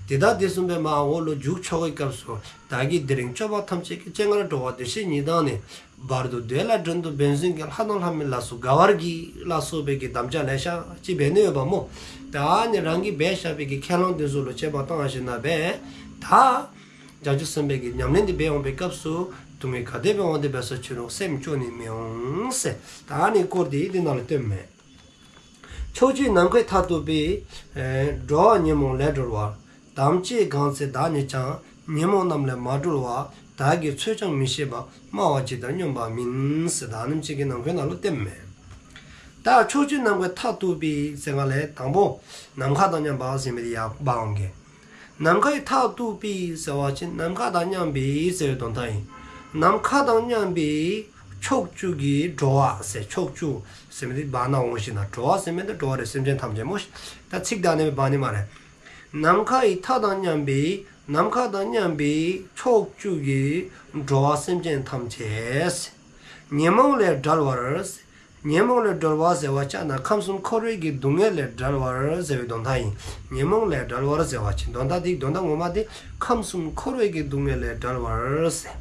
དེ་དག་དེ་གསུངས་པའི་མར་འོག་ལུ་མཇུག་ཆོག་གི་སྐབས་སུ། བདག་གིས་དེ་རིང་སྐྱོབ་པ་ཐམས་ཅད་ཀྱི། སྤྱན་སྔར་འགྲོ་བ་བདེ་གཤེགས་ཉིད་དང་ནི། བར་དུ་བདེ་ལ་འགྲན་དུ་འབད་བརྩོན་གྱི། ལྷ་དང་ལྷ་མིན་ལ་སོགས་དགའ་བར་གྱིས། ལ་སོགས་པའི་གི་དམ་བཅའ་ལེ་ཤ་ཅིག་འབད་ནི་ཡོདཔ་སྨོ། ད་ནི་རང་གིས་འབད་བཞག་པའི་གི་ཁས་བླངས་དེ་ཚུ་ལུ་དཔྱད་པ་བཏང་ཞིནམ་ན་འབད། ད་བྱང་ཆུབ་སེམས་དཔའི་གི་ཉམས་ལེན་དེ་འབད་འོང་པའི་སྐབས་སུ་སྡུག་བསྔལ་ག་དེ་སྦེ་འོང་སྟེ་འབད་སོ་ཅི་རུང་སེམས་སྐྱོ་ནི་མི་འོང་ཟེར། ད་ནི་སྐོར་དེ་འདི་ནང་ལུ་སྟོནམ་མས། ཕྱོགས་བཅུའི་ནམ་མཁའི་མཐས་གཏུགས་པའི། ཨེ་འགྲོ་བ་ཉོན་མོངས་ལས་སྒྲོལ་བ། དམ་བཅས་གང་ཚེ་བདག་ཉིད་ཀྱང་། ཉོན་མོངས་རྣམས་ལས་མ་གྲོལ་བ། བདག་གིས་ཚོད་ཀྱང་མི་ཤེས་པ། སྨྲ་བ་ཇི་ལྟར་སྙོམས་པ་མིན། ཟེར་ད་ནིམ་ཅིག་གི་ནང་འཁོད་ནང་ལུ་སྟོནམ་མས། ད་ཕྱོགས་བཅུའི་ནམ་མཁའི་མཐས་གཏུགས་པའི་ཟེར་ག་ལས་དང་པོ་ནམ་མཁའ་དང་མཉམ་པ་ཟེར་མི་དེ་ཡར་འབག་འོང་གེ། ནམ་མཁའི་མཐས་གཏུགས་པའི་ཟེར་བ་ཅིན་ནམ་མཁའ་དང་མཉམ་པའི་ཟེར་བའི་དོན་དག་ཨིན། ནམ་མཁའ་དང་མཉམ་པའི་ཕྱོགས་བཅུ་གི་འགྲོ་བ་ཟེར། ཕྱོགས་བཅུ་ཟེར་མི་དེ་བར་ན་འོང་ཞིནམ་ན་འགྲོ་བ་ཟེར་མི་དེ་འགྲོ་བ་རེ་སེམས་ཅན་ཐམས་ཅད་སྨོ་ཤིག། ད་ཚིག་དེ་ཨ་ནི་སྦེ་འབག་ནི་སྨ་རེ། ནམ་མཁའི་མཐའ་དང་མཉམ་པའི། ནམ་མཁའ་དང་མཉམ་པའི་ཕྱོགས་བཅུ་གི་འགྲོ་བ་སེམས་ཅན་ཐམས་ཅད། ཉོན་མོངས་ལས་བསྒྲལ་བར། ཉོན་མོངས་ལས་བསྒྲལ་བ་ཟེར་བ་ཅིན་ཁམས་གསུམ་འཁོར་བའི་གི་སྡུག་བསྔལ་ལས་བསྒྲལ་བར་ཟེར་བའི་དོན་དག་ཨིན། ཉོན་མོངས་ལས་བསྒྲལ་བར་ཟེར་བ་ཅིན་དོན་དག་དེ་དོན་དག་ངོ་མ་དེ་ཁམས་གསུམ་འཁོར་བའི་གི་སྡུག་བསྔལ་ལས་བསྒྲལ་བར་ཟེར།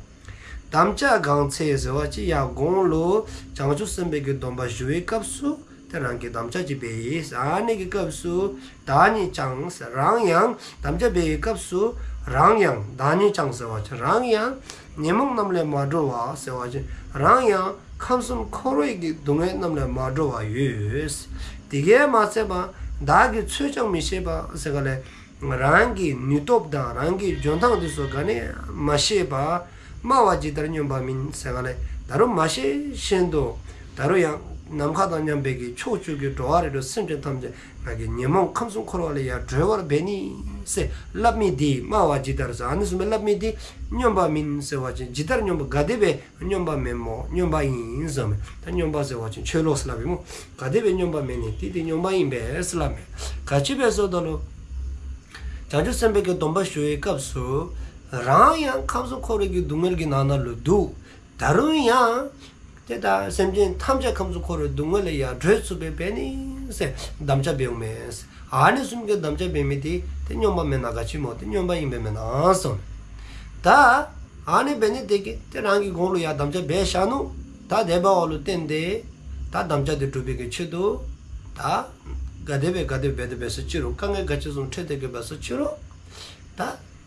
དམ་བཅས་གང་ཚེ་ཟེར་བ་ཅིན་ཡར་གོང་ལུ་བྱང་ཆུབ་སེམས་དཔའི་གི་སྡོམ་པ་ཞུ་བའི་སྐབས་སུ་དེ་རང་གིས་དམ་བཅའ་ཅིག་འབད་ཡི། ཨ་ནི་གི་སྐབས་སུ་བདག་ཉིད་ཀྱང་ཟེར་རང་ཡང་དམ་བཅའ་འབད་བའི་སྐབས་སུ་རང་ཡང་བདག་ཉིད་ཀྱང་ཟེར་བ་ཅིན་རང་ཡང་ཉོན་མོངས་རྣམས་ལས་མ་གྲོལ་བ་ཟེར་བ་ཅིན་རང་ཡང་ཁམས་གསུམ་འཁོར་བའི་གི་སྡུག་བསྔལ་རྣམས་ལས་མ་གྲོལ་བ་ཡོད། དེ་གིས་མ་ཚད་པར་བདག་གིས་ཚོད་ཀྱང་མི་ཤེས་པ་ཟེར་ག་ལས་རང་གི་ནུས་སྟོབས་དང་རང་གི་འཇོན་ཐང་དེ་ཚུ་ག་ནི་མ་ཤེས་པར། སྨྲ་བ་ཇི་ལྟར་སྙོམས་པ་མིན་ཟེར་ག་ལས་ད་རུང་མ་ཤེས་བཞིན་དུ་ད་རུང་ཡང་ནམ་མཁའ་དང་མཉམ་པའི་གི་ཕྱོགས་བཅུ་གི་འགྲོ་བ་རིགས་དྲུག་སེམས་ཅན་ཐམས་ཅད་ང་གིས་ཉོན་མོངས་ཁམས་གསུམ་འཁོར་བ་ལས་ཡར་སྒྲོལ་བར་འབད་ནི་ཟེར་སླབ་མི་དེ་སྨྲ་བ་ཇི་ལྟར་ཟེར་ཨ་ནི་གསུངས་པའི་སླབ་མི་དེ་སྙོམས་པ་མིན་ཟེར་བ་ཅིན་ཇི་ལྟར་སྙོམས་པ་ག་དེ་སྦེ་སྙོམས་པ་མེན་སྨོ། སྙོམས་པ་ཨིན་ཟེར་མས། ད་སྙོམས་པ་ཟེར་བ་ཅིན་ཆོས་ལུགས་ཟེར་སླབ་ཨིན་སྨོ། ག་དེ་སྦེ་སྙོམས་པ་མེན་ནི་དེ་དེ་སྙོམས་པ་ཨིན་པས་ཟེར་སླབ་མས། ག་ཅི་སྦེ་ཟེར་བ་ཅིན་བྱང་ཆུབ་སེམས་དཔའི་གི་སྡོམ་པ་ཞུ་བའི་སྐབས་སུ་རང་ཡང་ཁམས་གསུམ་འཁོར་བའི་གི་སྡུག་བསྔལ་གྱི་ནང་ན་ལུ་འདུག། ད་རུང་ཡང་དེ་ད་སེམས་ཅན་ཐམས་ཅད་ཁམས་གསུམ་འཁོར་བའི་སྡུག་བསྔལ་ལས་ཡར་སྒྲོལ་ཚུགསཔ་སྦེ་འབད་ནི་ཟེར་དམ་བཅའ་འབད་འོང་མས། ཨ་ནི་གསུམ་གྱི་དམ་བཅའ་འབད་མི་དེ་དེ་སྙོམས་པ་མེན་ན་ག་ཅི་སྨོ། དེ་སྙོམས་པ་ཨིན་པས་མེན་ན་གསུངས། ད་ཨ་ནི་འབད་ནི་དེ་གིས་དེ་རང་གིས་གོང་ལུ་ཡར་དམ་བཅའ་འབད་བཞག་ནུག། ད་དེ་འབདཝ་ལུ་བརྟེན་ཏེ་ད་དམ་བཅའ་དེ་སྒྲུབ་པའི་གི་ཆེད་དུ་ད་ག་དེ་སྦེ་ག་དེ་སྦེ་འབད་དེ་འབད་སོ་ཅི་རུང་དཀའ་ངལ་ག་ཅི་བཟུམ་འཕྲད་དེ་གི་འབད་སོ་ཅི་རུང་ད་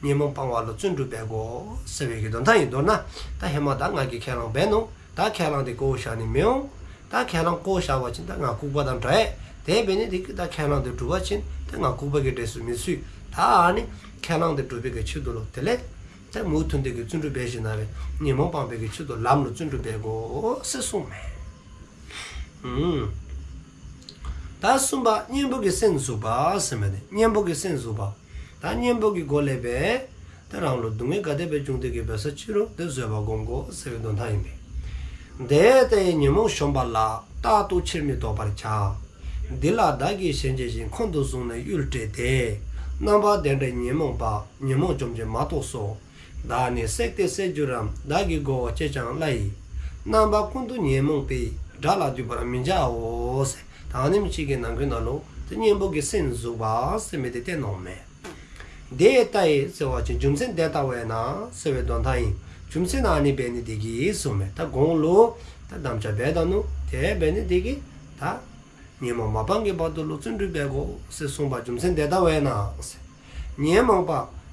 ཉོན་མོངས་སྤང་བ་ལུ་བརྩོན་འགྲུས་འབད་དགོ་ཟེར་བའི་གི་དོན་དག་ཨིན། མདོར་ན་ད་ཧེ་མ་ད་ང་གིས་ཁས་བླངས་འབད་ནུག། ད་ཁས་བླངས་དེ་བཀོ་བཞག་ནི་མི་འོང་། ད་ཁས་བླངས་བཀོ་བཞག་པ་ཅིན་ད་ང་ལྐུགས་པ་དང་འདྲ་ཡི། དེ་འབད་ནི་དེ་གིས་ད་ཁས་བླངས་དེ་སྒྲུབ་པ་ཅིན་ད་ང་ལྐུགས་པ་གི་གྲས་སུ་མི་ཚུད། ད་ཨ་ནི་ཁས་བླངས་དེ་སྒྲུབ་པའི་གི་ཆེད་དུ་ལུ་དེ་ལས་ད་མུ་མཐུད་དེ་གི་བརྩོན་འགྲུས་འབད་ཞིནམ་ན་རེ་ཉོན་མོངས་སྤངས་པའི་གི་ཆེད་དུ་ལམ་ལུ་བརྩོན་འགྲུས་འབད་དགོ་ཟེར་གསུངས་མས། ཨུམ། ད་གསུམ་པ་གཉེན་པོ་གི་སེམས་འཛུགས་པ་ཟེར་མི་དེ་གཉེན་པོ་གི་སེམས་འཛུགས་པ། ད་གཉེན་པོ་གི་སྒོ་ལས་འབད་ད་རང་ལུ་སྡུག་བསྔལ་ག་དེ་སྦེ་བྱུང་སྟེ་གི་འབད་སོ་ཅི་རུང་དེ་བཟོད་པ་སྒོམ་དགོ་ཟེར་བའི་དོན་དག་ཨིན་པས། དེ་ལྟ་ཡི་ཉོན་མོངས་གཞོམ་པ་ལ། རྟག་ཏུ་ཕྱིར་མི་ལྡོག་པར་བྱ། འདི་ལ་བདག་གིས་ཞལ་མཇལ་ཞིང་། ཁོང་དུ་བཟུང་ནས་གཡུལ་བྲལ་ཏེ། རྣམ་པ་དེ་འདྲའི་ཉོན་མོངས་པ། ཉོན་མོངས་འཇོམས་བྱེད་མ་གཏོགས་སོ། བདག་ནི་བསྲེགས་ཏེ་བསད་འགྱུར་རམ། བདག་གིས་གོ་བ་ཅེས་ཀྱང་སླའི། རྣམ་པ་ཀུན་ཏུ་ཉོན་མོངས་པའི། དགྲ་ལ་འདུད་པར་མི་བྱའོ་ཟེར། ད་ནིམ་ཅིག་གི་ནང་གི་ནང་ལུ་ད་གཉེན་པོ་གི་སེམས་འཛུགས་པ་ཟེར་མི་དེ་བསྟན་གནང་མས། དེ་ལྟ་ཡི་ཟེར་བ་ཅིན་རྒྱུ་མཚན་དེ་ལྟ་བས་ན་ཟེར་བའི་དོན་དག་ཨིན། རྒྱུ་མཚན་ཨ་ནི་འབད་ནི་དེ་གིས་གསུངས་མས། ད་གོང་ལུ་ད་དམ་བཅའ་འབད་ད་ནུག། དེ་འབད་ནི་དེ་གིས་ད་ཉོན་མོངས་མ་སྤངས་ཀྱི་བར་དུ་ལུ་བརྩོན་འགྲུས་འབད་དགོ་ཟེར་གསུངས་པ། རྒྱུ་མཚན་དེ་ལྟ་བས་ན་ཟེར། ཉོན་མོངས་པ་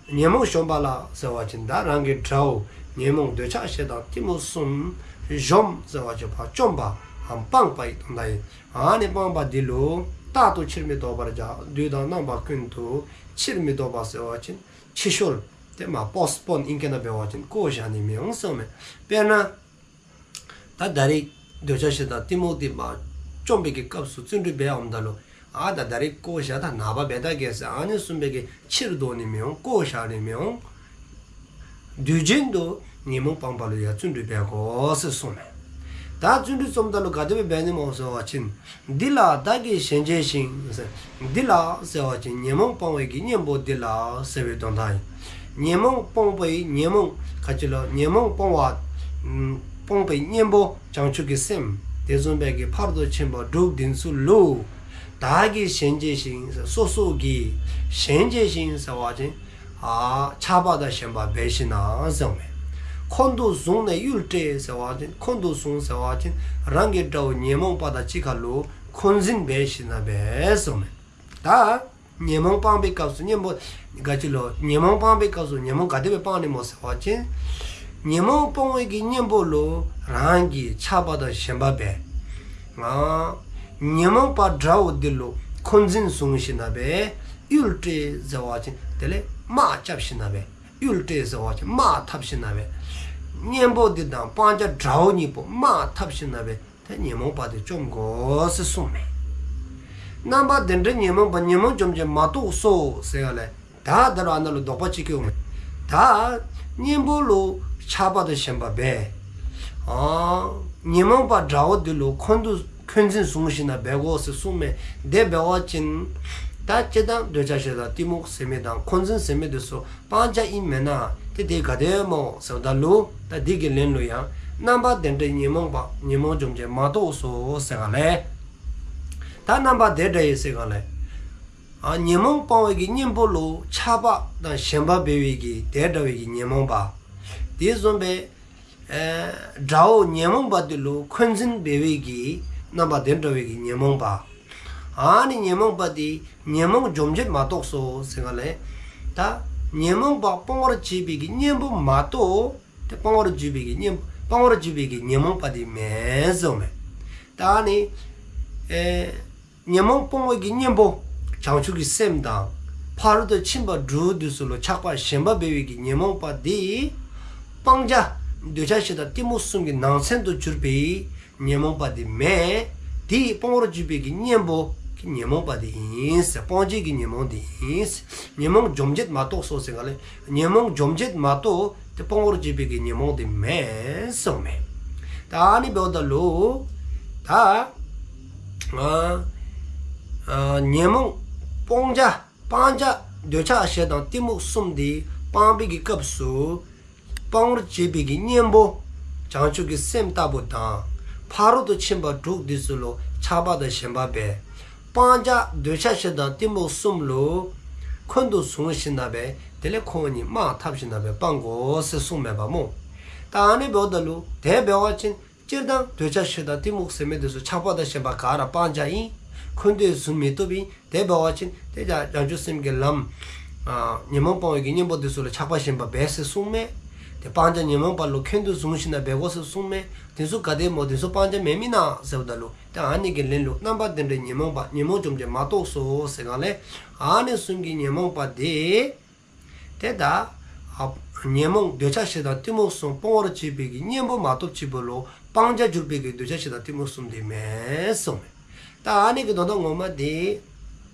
ཉོན་མོངས་གཞོམ་པ་ལ་ཟེར་བ་ཅིན་ད་རང་གི་དགྲ་བོ་ཉོན་མོངས་འདོད་ཆགས་ཞེ་སྡང་གཏི་མུག་གསུམ་གཞོམ་ཟེར་བ་ཅིན་ཕར་བཅོམ་པའམ་སྤངས་པའི་དོན་དག་ཨིན། ཨ་ནི་སྤངས་པ་འདི་ལུ་རྟག་ཏུ་ཕྱིར་མི་ལྡོག་པར་བྱ། དུས་དང་རྣམ་པ་ཀུན་ཏུ་ཕྱིར་མི་ལྡོག་པ་ཟེར་བ་ཅིན་ཕྱི་བཤོལ་ཏེ་མ་པོསཊ་པོན་ཨིང་སྐད་ནང་འབད་བ་ཅིན་བཀོ་བཞག་ནི་མི་འོང་གསུངམ་མས། དཔེར་ན་ད་ད་རིས་འདོད་ཆགས་ཞེ་སྡང་གཏི་མུག་འདི་མ་བཅོམ་པའི་གི་སྐབས་སུ་བརྩོན་འགྲུས་འབད་འོངམ་ད་ལུ་ཨ་ད་ད་རིས་བཀོ་བཞག་ད་ནངས་པ་འབད་ད་གེ་ཟེར་ཨ་ནི་གསུངས་པའི་གི་ཕྱིར་ལྡོག་ནི་མི་འོང་བཀོ་བཞག་ནི་མི་འོང་། དུས་རྒྱུན་དུ་ཉོན་མོངས་སྤངས་པ་ལུ་ཡང་བརྩོན་འགྲུས་འབད་དགོ་ཟེར་གསུངམ་མས། ད་བརྩོན་འགྲུས་རྩོམ་ད་ལུ་ག་དེ་སྦེ་འབད་ནི་སྨོ་ཟེར་བ་ཅིན། འདི་ལ་བདག་གིས་ཞེན་བྱས་ཤིང་། འདི་ལ་ཟེར་བ་ཅིན་ཉོན་མོངས་སྤོང་བའི་གི་གཉེན་པོ་འདི་ལ་ཟེར་བའི་དོན་དག་ཨིན། ཉོན་མོངས་སྤོང་བའི་ཉོན་མོངས་ག་ཅི་ལོ་ཉོན་མོངས་སྤོང་བ་སྤོང་བའི་གཉེན་པོ་བྱང་ཆུབ་ཀྱི་སེམས་དེ་བཟུམ་སྦེ་གི་ཕར་དུ་ཕྱིན་པ་དྲུག་འདི་ཚུ་ལུ་བདག་གིས་ཞེན་བྱས་ཤིང་། སོ་སོ་གིས་ཞེན་བྱས་ཤིང་ཟེར་བ་ཅིན་ཨ་ཆགས་པ་དང་ཞེན་པ་འབད་ཞིནམ་ལས་ཟེརཝ་མས། འཁོན་དུ་བཟུང་ནས་གཡུལ་སྤྲད་ཟེར་བ་ཅིན་འཁོན་དུ་བཟུང་ཟེར་བ་ཅིན་རང་གི་དགྲ་བོ་ཉོན་མོངས་པ་དང་གཅིག་ཁར་ལུ་འཁོན་འཛིན་འབད་ཞིནམ་ལས་ཟེརཝ་མས། ད་ཉོན་མོངས་སྤང་བའི་སྐབས་སུ་གཉེན་པོ་ག་ཅི་ལོ་ཉོན་མོངས་སྤང་བའི་སྐབས་སུ་ཉོན་མོངས་ག་དེ་སྦེ་སྤང་ནི་སྨོ་ཟེར་བ་ཅིན་ཉོན་མོངས་སྤོང་བའི་གི་གཉེན་པོ་ལུ་རང་གིས་ཆགས་པ་དང་ཞེན་པ་འབད། ཨ་ཉོན་མོངས་པ་དགྲ་བོ་འདི་ལུ་འཁོན་འཛིན་བཟུང་ཞིནམ་ལས་གཡུལ་སྤྲད་ཟེར་བ་ཅིན་དེ་ལས་དམག་རྐྱབ་ཞིནམ་ལས་གཡུལ་སྤྲད་ཟེར་བ་ཅིན་དམག་འཐབ་ཞིནམ་ལས་གཉེན་པོ་འདི་དང་སྤང་བྱ་དགྲ་བོ་གཉིས་པོ་དམག་འཐབ་ཞིནམ་ལས་ཏེ་ཉོན་མོངས་པ་འདི་བཅོམ་དགོ་ཟེར་གསུངམ་མས། རྣམ་པ་དེ་འདྲའི་ཉོན་མོངས་པ་ཉོན་མོངས་འཇོམས་བྱེད་མ་གཏོགས་སོ་ཟེར་ཡ་ལས་ད་ད་རུང་ཨ་ནཱ་ལུ་དོགས་པ་ཅིག་སྐྱེཝ་མས། ད་གཉེན་པོ་ལུ་ཆགས་པ་དང་ཞེན་པ་འབད། ཨ་ཉོན་མོངས་པ་དགྲ་བོ་འདི་ལུ་འཁོན་དུ་འཁོན་འཛིན་བཟུང་ཞིནམ་ལས་འབད་དགོ་ཟེར་གསུངམ་མས། དེ་འབད་བ་ཅིན་ད་སྤྱིར་བཏང་འདོད་ཆགས་ཞེ་སྡང་གཏི་མུག་ཟེར་མི་དང་འཁོན་འཛིན་ཟེར་མི་འདི་ཚུ་སྤང་བྱ་ཨིན་མེན་ན། ཏེ་དེ་ག་དེ་སྨོ་ཟེརཝ་ད་ལུ་ད་འདི་གི་ལན་ལུ་ཡང་རྣམ་པ་དེ་འདྲའི་ཉོན་མོངས་པ་ཉོན་མོངས་འཇོམས་བྱེད་མ་གཏོགས་སོ་ཟེར་ག་ལས། ད་རྣམ་པ་དེ་འདྲ་ཡི་ཟེར་ག་ལས། ཨ་ཉོན་མོངས་སྤང་བའི་གི་གཉེན་པོ་ལུ་ཆགས་པ་དང་ཞེན་པ་འབད་བའི་གི་དེ་འདྲ་བའི་གི་ཉོན་མོངས་པ། དེ་བཟུམ་སྦེ་ཨེ་དགྲ་བོ་ཉོན་མོངས་པ་འདི་ལུ་འཁོན་འཛིན་འབད་བའི་གི་རྣམ་པ་དེ་འདྲ་བའི་གི་ཉོན་མོངས་པ། ཨ་ནི་ཉོན་མོངས་པ་འདི་ཉོན་མོངས་འཇོམས་བྱེད་མ་གཏོགས་སོ་ཟེར་ག་ལས། ད་ཉོན་མོངས་པ་སྤང་བར་བྱེད་པའི་གི་གཉེན་པོ་མ་གཏོགས་ཏེ་སྤང་བར་བྱེད་པའི་གི་གཉེན་སྤང་བར་བྱེད་པའི་གི་ཉོན་མོངས་པ་འདི་མེན་གསུངམ་མས། ད་ཨ་ནི་ཨེ་ཉོན་མོངས་སྤོང་བའི་གི་གཉེན་པོ་བྱང་ཆུབ་ཀྱི་སེམས་དང་ཕ་རོལ་ཏུ་ཕྱིན་པ་དྲུག་འདི་ཚུ་ལུ་ཆགས་པ་ཞེན་པ་འབད་བའི་གི་ཉོན་མོངས་པ་འདི་སྤང་བྱ་འདོད་ཆགས་ཞེ་སྡང་གཏི་མུག་གསུམ་གྱི་ནང་ཚན་དུ་གྱུར་པའི་ཉོན་མོངས་པ་འདི་མེན། དེ་སྤང་བར་བྱེད་པའི་གི་གཉེན་པོ་གི་ཉོན་མོངས་པ་འདི་ཨིན་ཟེར། སྤང་བྱའི་གི་ཉོན་མོངས་འདི་ཨིན་ཟེར། ཉོན་མོངས་འཇོམས་བྱེད་མ་གཏོགས་སོ་ཟེར་ག་ལས། ཉོན་མོངས་འཇོམས་བྱེད་མ་གཏོགས་ཏེ་སྤང་བར་བྱེད་པའི་གི་ཉོན་མོངས་འདི་མེན་གསུངམ་མས། ད་ཨ་ནི་འབདཝ་ད་ལུ་ད་ཨ་ཨ་ཉོན་མོངས་སྤང་བྱ་སྤང་བྱ་འདོད་ཆགས་ཞེ་སྡང་གཏི་མུག་གསུམ་འདི་སྤང་བའི་གི་སྐབས་སུ་སྤང་བར་བྱེད་པའི་གི་གཉེན་པོ་བྱང་ཆུབ་ཀྱི་སེམས་ལྟ་བུ་དང་ཕ་རོལ་ཏུ་ཕྱིན་པ་དྲུག་འདི་ཚུ་ལུ་ཆགས་པ་དང་ཞེན་པ་འབད། སྤང་བྱ་འདོད་ཆགས་ཞེ་སྡང་གཏི་མུག་གསུམ་ལུ་འཁོན་དུ་བཟུང་ཞིནམ་ལས་དེ་ལས་ཁོང་གཉིས་དམག་འཐབ་ཞིནམ་ལས་སྤང་དགོ་ཟེར་གསུངམ་མས་པ་སྨོ། ད་ཨ་ནི་འབདཝ་ད་ལུ་དེ་འབད་བ་ཅིན་སྤྱིར་བཏང་འདོད་ཆགས་ཞེ་སྡང་གཏི་མུག་ཟེར་མི་འདི་ཚུ་ཆགས་པ་དང་ཞེན་པ་ག་ར་སྤང་བྱ་ཨིན། འཁོན་དུ་བཟུང་མི་བཏུབ་ཨིན། དེ་འབད་བ་ཅིན་ཏེ་བྱང་ཆུབ་སེམས་ཀྱི་ལམ་ཨ་ཉོན་མོངས་སྤོང་བའི་གི་གཉེན་པོ་འདི་ཚུ་ལུ་ཆགས་པ་ཞེན་པ་འབད་ཟེར་གསུངམ་མས། ཏེ་སྤང་བྱ་ཉོན་མོངས་པ་ལུ་འཁོན་དུ་བཟུང་ཞིནམ་ལས་འབད་དགོ་ཟེར་གསུངམ་མས། དེ་ཚུ་ག་དེ་སྨོ་དེ་ཚུ་སྤང་བྱ་མེན་མེན་ན་ཟེརཝ་ད་ལུ་ཏེ་ཨ་ནི་གི་ལན་ལུ་རྣམ་པ་དེ་འདྲའི་ཉོན་མོངས་པ་ཉོན་མོངས་འཇོམས་བྱེད་མ་གཏོགས་སོ་ཟེར་ག་ལས། ཨ་ནི་གསུམ་གྱི་ཉོན་མོངས་པ་འདི་ཏེ་ད་ཨ་ཉོན་མོངས་འདོད་ཆགས་ཞེ་སྡང་གཏི་མུག་གསུམ་སྤང་བར་བྱེད་པའི་གི་གཉེན་པོ་མ་གཏོགས་ཅིག་པོ་ལུ་སྤང་བྱར་གྱུར་པའི་གི་འདོད་ཆགས་ཞེ་སྡང་གཏི་མུག་གསུམ་འདི་མེན་གསུངམ་མས། ད་ཨ་ནི་གི་དོན་དག་ངོ་མ་འདི་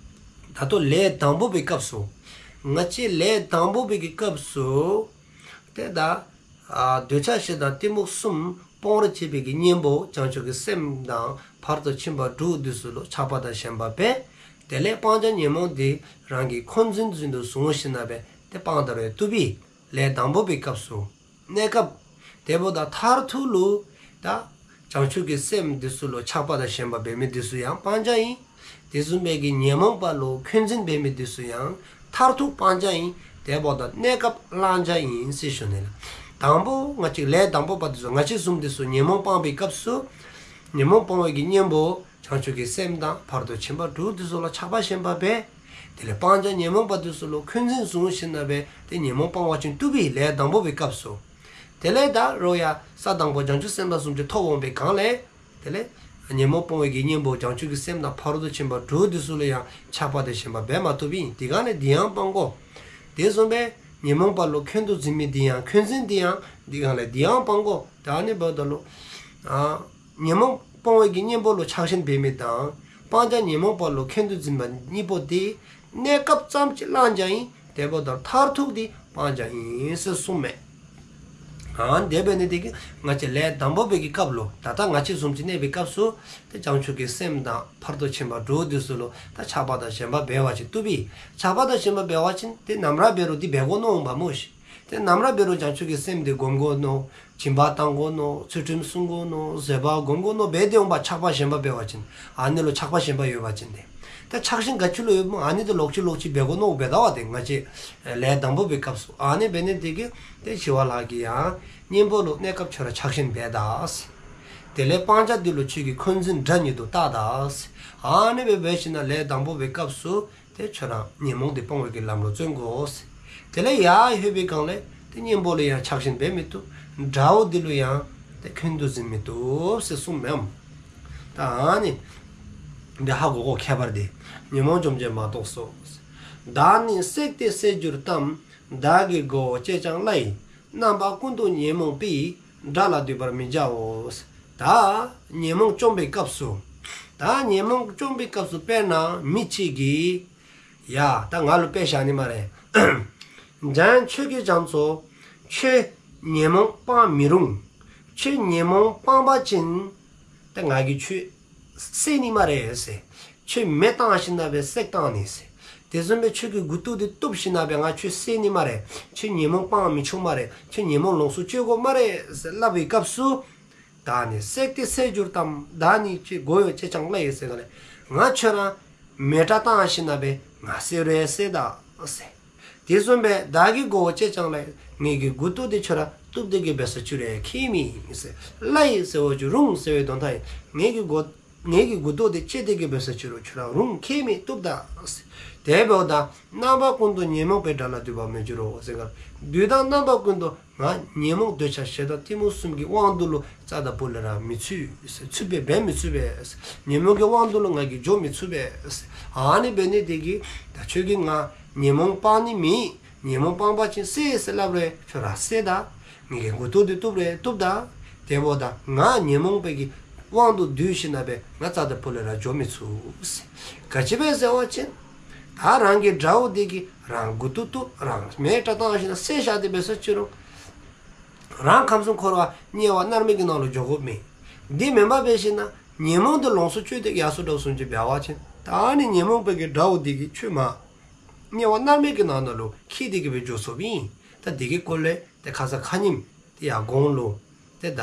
ད་ལྟོ་ལས་དང་པོ་པའི་སྐབས་སུ་ང་བཅས་ལས་དང་པོ་པའི་གི་སྐབས་སུ་ཏེ་ད་ཨ་འདོད་ཆགས་ཞེ་སྡང་གཏི་མུག་གསུམ་སྤང་བར་བྱེད་པའི་གི་གཉེན་པོ་བྱང་ཆུབ་ཀྱི་སེམས་དང་ཕ་རོལ་ཏུ་ཕྱིན་པ་དྲུག་འདི་ཚུ་ལུ་ཆགས་པ་དང་ཞེན་པ་འབད། དེ་ལས་སྤང་བྱ་ཉོན་མོངས་འདི་རང་གིས་འཁོན་འཛིན་བཟུང་དུ་བཟུང་ཞིནམ་ལས་ཏེ་སྤང་ད་རུང་བཏུབ་པས། ལས་དང་པོ་པའི་སྐབས་སུ་གནས་སྐབས་དེ་འབདཝ་ད་མཐར་ཐུག་ལུ་ད་བྱང་ཆུབ་ཀྱི་སེམས་འདི་ཚུ་ལུ་ཆགས་པ་དང་ཞེན་པ་འབད་མི་འདི་ཚུ་ཡང་སྤང་བྱ་ཨིན། དེ་བཟུམ་སྦེ་གི་ཉོན་མོངས་པ་ལུ་འཁོན་འཛིན་འབད་མི་འདི་ཚུ་ཡང་མཐར་ཐུག་སྤང་བྱ་ཨིན། དེ་འབདཝ་ད་གནས་སྐབས་བླང་བྱ་ཨིན་ཟེར་ཞུ་ནི་ལགས། དང་པོ་ང་བཅས་ལས་དང་པོ་པ་འདི་ཚུ་ང་བཅས་བཟུམ་འདི་ཚུ་ཉོན་མོངས་སྤང་བའི་སྐབས་སུ་ཉོན་མོངས་སྤང་བའི་གི་གཉེན་པོ་བྱང་ཆུབ་ཀྱི་སེམས་དང་ཕ་རོལ་ཏུ་ཕྱིན་པ་དྲུག་འདི་ཚུ་ལུ་ཆགས་པ་ཞེན་པ་འབད། དེ་ལས་སྤང་བྱ་ཉོན་མོངས་པ་དེ་ཚུ་ལུ་འཁོན་འཛིན་བཟུང་ཞིནམ་ལས་ཏེ་ཉོན་མོངས་སྤང་བ་ཅིན་བཏུབ་པས། ལས་དང་པོ་པའི་སྐབས་སུ། དེ་ལས་ད་རུང་ཡང་ས་དང་པོ་བྱང་ཆུབ་སེམས་དཔའ་བཟུམ་ཅིག་ཐོབ་འོང་པའི་སྒང་ལས། དེ་ལས་ཉོན་མོངས་སྤོང་བའི་གི་གཉེན་པོ་བྱང་ཆུབ་ཀྱི་སེམས་དང་ཕ་རོལ་ཏུ་ཕྱིན་པ་དྲུག་དེ་ཚུ་ལུ་ཡང་ཆགས་པ་དང་ཞེན་པ་འབད་མ་བཏུབ་པས། དེ་སྒང་ལས་དེ་ཡང་སྤང་དགོ། དེ་བཟུམ་སྦེ་ཉོན་མོངས་པ་ལུ་འཁོན་དུ་འཛིན་མི་དེ་ཡང་འཁོན་འཛིན་དེ་ཡང་དེ་སྒང་ལས་དེ་ཡང་སྤང་དགོ། ད་ཨ་ནི་འབདཝ་ད་ལུ། ཨ། ཉོན་མོངས་སྤོང་བའི་གི་གཉེན་པོ་ལུ་ཆགས་ཞེན་འབད་མི་དང་། སྤང་བྱ་ཉོན་མོངས་པ་ལུ་འཁོན་དུ་འཛིན་པ་གཉིས་པོ་དེ་གནས་སྐབས་ཙམ་ཅིག་བླང་བྱ་ཨིན། དེ་འབདཝ་ད་མཐར་ཐུག་དེ་སྤང་བྱ་ཨིན་ཟེར་གསུངསམ་མས། ཨ་དེ་འབད་ནི་དེ་གིས་ང་བཅས་ལས་དང་པོ་པའི་གི་སྐབས་ལུ་ད་ལྟ་ང་བཅས་བཟུམ་ཅིག་གནས་པའི་སྐབས་སུ། ཏེ་བྱང་ཆུབ་ཀྱི་སེམས་དང་ཕ་རོལ་ཏུ་ཕྱིན་པ་དྲུག་དེ་ཚུ་ལུ་ད་ཆགས་པ་དང་ཞེན་པ་འབད་བ་ཅིན་བཏུབ་པས། ཆགས་པ་དང་ཞེན་པ་འབད་བ་ཅིན་ཏེ་ནམ་ར་འབད་རུང་དེ་འབད་དགོ་མནོ་འོང་པ་མོ་ཤིག། ཏེ་ནམ་ར་འབད་རུང་བྱང་ཆུབ་ཀྱི་སེམས་དེ་སྒོམ་དགོ་མནོ། སྦྱིན་པ་བཏང་དགོ་མནོ། ཚུལ་ཁྲིམས་སྲུང་དགོ་མནོ། བཟོད་པ་སྒོམ་དགོ་མནོ་འབད་དེ་འོང་པ། ཆགས་པ་ཞེན་པ་འབད་བ་ཅིན། ཨ་ནི་ལུ་ཆགས་པ་ཞེན་པ་ཡོད་པ་ཅིན་ཏེ། ད་ཆགས་ཞེན་ག་ཅི་ལུ་ཡོདཔ་སྨོ། ཨ་ནི་དེ་ལོག་ཅི་ལོག་ཅི་འབད་དགོ་མནོ་འབད་ད་བ་ཏེ་ང་བཅས་ལས་དང་པོ་པའི་སྐབས་སུ། ཨ་ནི་འབད་ནི་དེ་གིས་ཏེ་ཞི་བ་ལྷ་གིས་ཡང་གཉེན་པོ་ལུ་གནས་སྐབས་ཁྱོད་ར་ཆགས་ཞེན་འབད་ད་ཟེར། དེ་ལས་སྤང་བྱ་དེ་ལུ་ཁྱོད་ཀྱིས་འཁོན་འཛིན་དགྲ་ཉིད་དུ་བལྟ་ད་ཟེར། ཨ་ནི་སྦེ་འབད་ཞིནམ་ལས་དང་པོ་པའི་སྐབས་སུ། ཏེ་ཁྱོད་ར་ཉོན་མོངས་དེ་སྤོང་བའི་གི་ལམ་ལུ་བརྩོན་དགོ་ཟེར། དེ་ལས་ཡར་ལྷོད་པའི་སྒང་ལས་ཏེ་གཉེན་པོ་ལུ་ཡང་ཆགས་ཞེན་འབད་མི་བཏུབ། དགྲ་བོ་དེ་ལུ་ཡང་ཏེ་འཁོན་དུ་འཛིན་མི་བཏུབ་ཟེར་གསུངསམ་མས། ད་ཨ་ནི་འདི་ཧ་གོ་དགོ་ཁྱད་པར་དེ། ཉོན་མོངས་བཅོམ་བྱེད་མ་གཏོགས་སོ། བདག་ནི་བསྲེགས་ཏེ་བསད་གྱུར་ཏམ། བདག་གི་མགོ་བོ་བཅད་ཀྱང་བླའི། རྣམ་པ་ཀུན་ཏུ་ཉོན་མོངས་པའི། དགྲ་ལ་འདུད་པར་མི་བྱའོ། ད་ཉོན་མོངས་བཅོམ་པའི་སྐབས་སུ། ད་ཉོན་མོངས་བཅོམ་པའི་སྐབས་སུ་དཔེར་ན་མི་གཅིག་གིས། ཡ་ད་ང་ལུ་དཔེ་བཞག་ནི་སྨ་རེ། འཇམ་ཁྱོད་ཀྱིས་རྒྱ་མཚོ། ཁྱོད་ཉོན་མོངས་སྤང་མི་རུང་། ཁྱོད་ཉོན་མོངས་སྤང་པ་ཅིན། ད་ང་གིས་ཁྱོད་བསད་ནི་སྨ་རེ་ཟེར། ཁྱོད་མེ་བཏང་ཞིནམ་ལས་བསྲེགས་བཏང་ནི་ཟེར། དེ་བཟུམ་སྦེ་ཁྱོད་ཀྱི་མགུ་ཏོ་དེ་བཏོག་ཞིནམ་ལས་ང་ཁྱོད་བསད་ནི་སྨ་རེ། ཁྱོད་ཉོན་མོངས་སྤང་མི་ཆོག་སྨ་རེ། ཁྱོད་ཉོན་མོངས་ལོངས་སུ་སྤྱོད་དགོ་སྨ་རེ་ཟེར་སླབ་པའི་སྐབས་སུ། བདག་ནི་བསྲེགས་ཏེ་བསད་གྱུར་ཏམ། བདག་ནི་ཁྱོད་མགོ་བོ་བཅད་ཀྱང་བླའི་ཟེར་ག་ལས། ང་ཁྱོད་ར་མེ་སྲེག་བཏང་ཞིནམ་ལས་ང་བསད་རུང་བསད་ད་ཟེར། དེ་བཟུམ་སྦེ་བདག་གི་མགོ་བོ་བཅད་ཀྱང་བླའི། ངེ་གི་མགུ་ཏོ་དེ་ཁྱོད་ར་བཏོག་སྟེ་གི་འབད་ས་ཅི་རུང་ཁྱད་མེད་ཟེར། བླའི་ཟེར་བ་ཅིན་རུང་ཟེར་བའི་དོན་དག་ཨིན། ངེ་གི་མགོ་ངེ་གི་མགུ་ཏོ་དེ་བཅད་དེ་གི་འབད་ས་ཅི་རུང་ཁྱོད་ར་རུང་ཁྱད་མེད་བཏོག་ད་ཟེར། དེ་འབདཝ་ད་རྣམ་པ་ཀུན་ཏུ་ཉོན་མོངས་པའི། དགྲ་ལ་འདུད་པར་མི་འགྱུར་རོ་ཟེར་ག་ལས། དུས་དང་རྣམ་པ་ཀུན་ཏུ་ང་ཉོན་མོངས་འདོད་ཆགས་ཞེ་སྡང་གཏི་མུག་གསུམ་གྱི་དབང་དུ་ལུ་རྩ་དང་སྤུ་ལས་ར་མི་ཚུད་ཟེར། ཚུད་པས་འབད་མི་ཚུགས་པས་ཟེར། ཉོན་མོངས་ཀྱི་དབང་དུ་ལུ་ང་གིས་འགྱོ་མི་ཚུགས་པས་ཟེར། ཨ་ནི་འབད་ནི་དེ་གིས་ད་ཁྱོད་ཀྱིས་ང་ཉོན་མོངས་སྤང་ནི་མེད། ཉོན་མོངས་སྤང་པ་ཅིན་བསད་ཟེར་སླབ་རུང་ཁྱོད་ར་བསད་ད། ངེ་གི་མགུ་ཏོ་དེ་བཏོག་རུང་བཏོག་ད། དེ་འབདཝ་ད་ང་ཉོན་མོངས་པའི་གི་དབང་དུ་འདུས་ཞིནམ་ལས་ང་རྩ་དང་སྤུ་ལས་ར་འགྱོ་མི་ཚུགས་ཟེར། ག་ཅི་སྦེ་ཟེར་བ་ཅིན། ད་རང་གི་དགྲ་བོ་དེ་གིས་རང་མགུ་ཏོ་བཏོག་རང་མེ་སྲེག་བཏང་ཞིནམ་ལས་བསད་བཞག་སྟེ་འབད་ས་ཅི་རུང་། རང་ཁམས་གསུམ་འཁོར་བ་དམྱལ་བ་མནར་མེད་ཀྱི་ནང་ལུ་འགྱོ་དགོཔ་མེད། དེ་མེན་པར་འབད་ཞིནམ་ལས་ཉོན་མོངས་དེ་ལོངས་སུ་སྤྱོད་དེ་ཡར་སོ་དྲགས་བཟུམ་ཅིག་འབད་བ་ཅིན། ད་ཨ་ནི་ཉོན་མོངས་པའི་གི་དགྲ་བོ་དེ་གིས་ཁྱོད་མ་དམྱལ་བ་མནར་མེད་ཀྱི་ནང་ན་ལུ་འཁྱིད་དེ་གི་སྦེ་འགྱོ་སོཔ་ཨིན། ད་དེ་གི་སྐོར་ལས་ཏེ་ཁ་ཙ་ཁ་ཉིནམ་ཏེ་ཡར་གོང་ལུ་ཏེ་ད་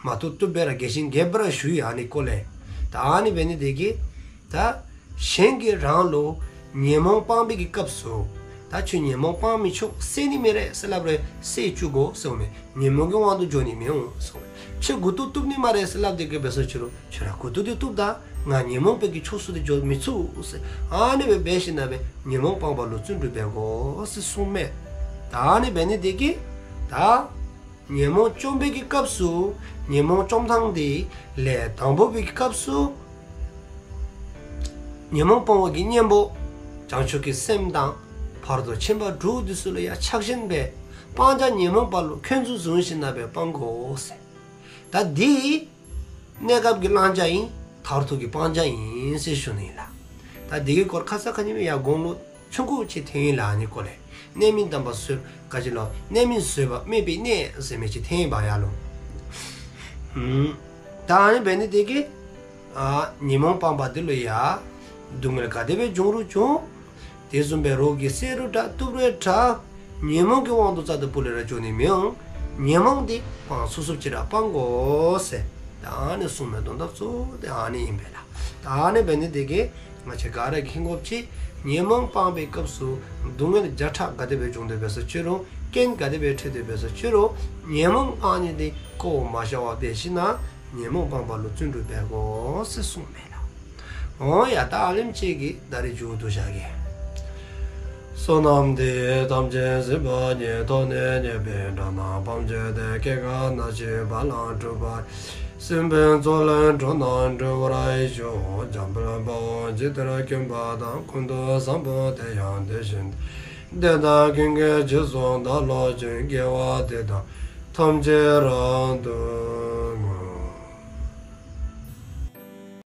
མ་ཐུབ་ཐུབ་སྦེ་ར་རྒྱས་ཤིང་རྒྱསཔ་སྦེ་ར་ཞུ་ཡི། ཨ་ནི་སྐོར་ལས། ད་ཨ་ནི་འབད་ནི་དེ་གིས་ད་གཞན་གྱིས་རང་ལུ་ཉོན་མོངས་སྤང་པའི་གི་སྐབས་སུ། ད་ཁྱོད་ཉོན་མོངས་སྤང་མི་ཆོག། བསད་ནི་མེན་རེ་ཟེར་སླབ་རུང་བསད་བཅུག་དགོ་ཟེརཝ་མས། ཉོན་མོངས་ཀྱི་དབང་དུ་འགྱོ་ནི་མི་འོང་ཟེརཝ་མས། ཁྱོད་མགུ་ཏོ་བཏོག་ནི་སྨ་རེ་ཟེར་སླབ་སྟེ་གི་འབད་ས་ཅི་རུང་ཁྱོད་ར་མགུ་ཏོ་དེ་བཏོག་ད། ང་ཉོན་མོངས་པའི་གི་ཕྱོགས་སུ་དེ་འགྱོ་མི་ཚུགས་ཟེར། ཨ་ནི་སྦེ་འབད་ཞིནམ་ལས་ཉོན་མོངས་སྤང་པ་ལུ་བརྩོན་འགྲུས་འབད་དགོ་ཟེར་གསུངསམ་མས། ད་ཨ་ནི་འབད་ནི་དེ་གིས་ད་ཉོན་མོངས་བཅོམ་པའི་གི་སྐབས་སུ་ཉོན་མོངས་བཅོམ་ཐངས་དེ་ལས་དང་པོ་པའི་གི་སྐབས་སུ་ཉོན་མོངས་སྤོང་བའི་གི་གཉེན་པོ་བྱང་ཆུབ་ཀྱི་སེམས་དང་ཕ་རོལ་ཏུ་ཕྱིན་པ་དྲུག་དེ་ཚུ་ལུ་ཡང་ཆགས་ཞེན་འབད། སྤང་བྱ་ཉོན་མོངས་པ་ལུ་འཁོན་ཚུལ་བཟུང་ཞིནམ་ལས་སྤང་དགོ་ཟེར། ད་འདི་གནས་སྐབས་ཀྱི་བླང་བྱ་ཨིན། མཐར་ཐུག་གི་སྤང་བྱ་ཨིན་ཟེར་ཞུ་ནི་ལགས། ད་འདི་གི་སྐོར་ཁ་ཙ་ཁ་ཉིནམ་ཡར་གོང་ལུ་ཆུང་ཀུ་ཅིག་ཐོན་ཡི་ལགས། ཨ་ནི་སྐོར་ལས་གནས་མིན་དམ་པ་བཟོད་ག་ཅི་ལོ། གནས་མིན་བཟོད་པ་སྨད་པའི་གནས་ཟེར་མི་ཅིག་ཐོན་ཡི་བ་ཡར་ལུ། ཨུམ། ད་ཨ་ནི་འབད་ནི་དེ་གིས་ཨ་ཉོན་མོངས་སྤངས་པ་འདི་ལུ་ཡང་སྡུག་བསྔལ་ག་དེ་སྦེ་འབྱུང་རུང་འབྱུང་། དེ་བཟུམ་སྦེ་རོགས་ཀྱིས་བསད་རུང་དྲག་བཏོག་རུང་དྲག། ཉོན་མོངས་ཀྱི་དབང་དུ་རྩ་དང་སྤུ་ལས་ར་འགྱོ་ནི་མི་འོང་། ཉོན་མོངས་འདི་སྤང་ཚུགས་ཚུགསཔ་ཅིག་ར་སྤང་དགོ་ཟེར། ད་ཨ་ནི་གསུངས་མི་དོན་དག་གཙོ་བོ་དེ་ཨ་ནི་ཨིན་པས་ལགས། ད་ཨ་ནི་འབད་ནི་དེ་གིས་ང་བཅས་ག་ར་གིས་ཤེས་དགོཔ་ཅིག་ཉོན་མོངས་སྤངས་པའི་སྐབས་སུ་སྡུག་བསྔལ་བརྒྱ་ཕྲག་ག་དེ་སྦེ་འབྱུང་སྟེ་འབད་སོ་ཅི་རུང་རྐྱེན་ག་དེ་སྦེ་འཕྲད་དེ་འབད་སོ་ཅི་རུང་ཉོན་མོངས་སྤང་ནི་འདི་བཀོ་མ་བཞག་པར་འབད་ཞིནམ་ལས་ཉོན་མོངས་སྤངས་པ་ལུ་བརྩོན་འགྲུས་འབད་དགོ་ཟེར་གསུངས་མས་ལགས། འོང་ཡ་ད་ཨ་ལེམ་ཅིག་གིས་ད་རིས་མཇུག་བསྡུ་བཞག་གེ། བསོད་ནམས་འདི་ཡིས་ཐམས་ཅད་གཟིགས་པ་ཉིད། ཐོབ་ནས་ཉེས་པའི་དགྲ་རྣམས་ཕམ་བྱས་ཏེ། སྐྱེ་རྒ་ན་འཆིའི་རྦ་རླབས་འཁྲུགས་པ་ཡི། སྲིད་པའི་མཚོ་ལས་འགྲོ་རྣམས་སྒྲོལ་བར་ཤོག། འཇམ་དཔལ་དཔའ་བོས་ཇི་ལྟར་མཁྱེན་པ་དང་། ཀུན་ཏུ་བཟང་པོ་དེ་ཡང་དེ་བཞིན་ཏེ། དེ་དག་ཀུན་གྱི་རྗེས་སུ་བདག་སློབ་ཅིང་། དགེ་བ་འདི་དག་ཐམས་ཅད་རབ་ཏུ་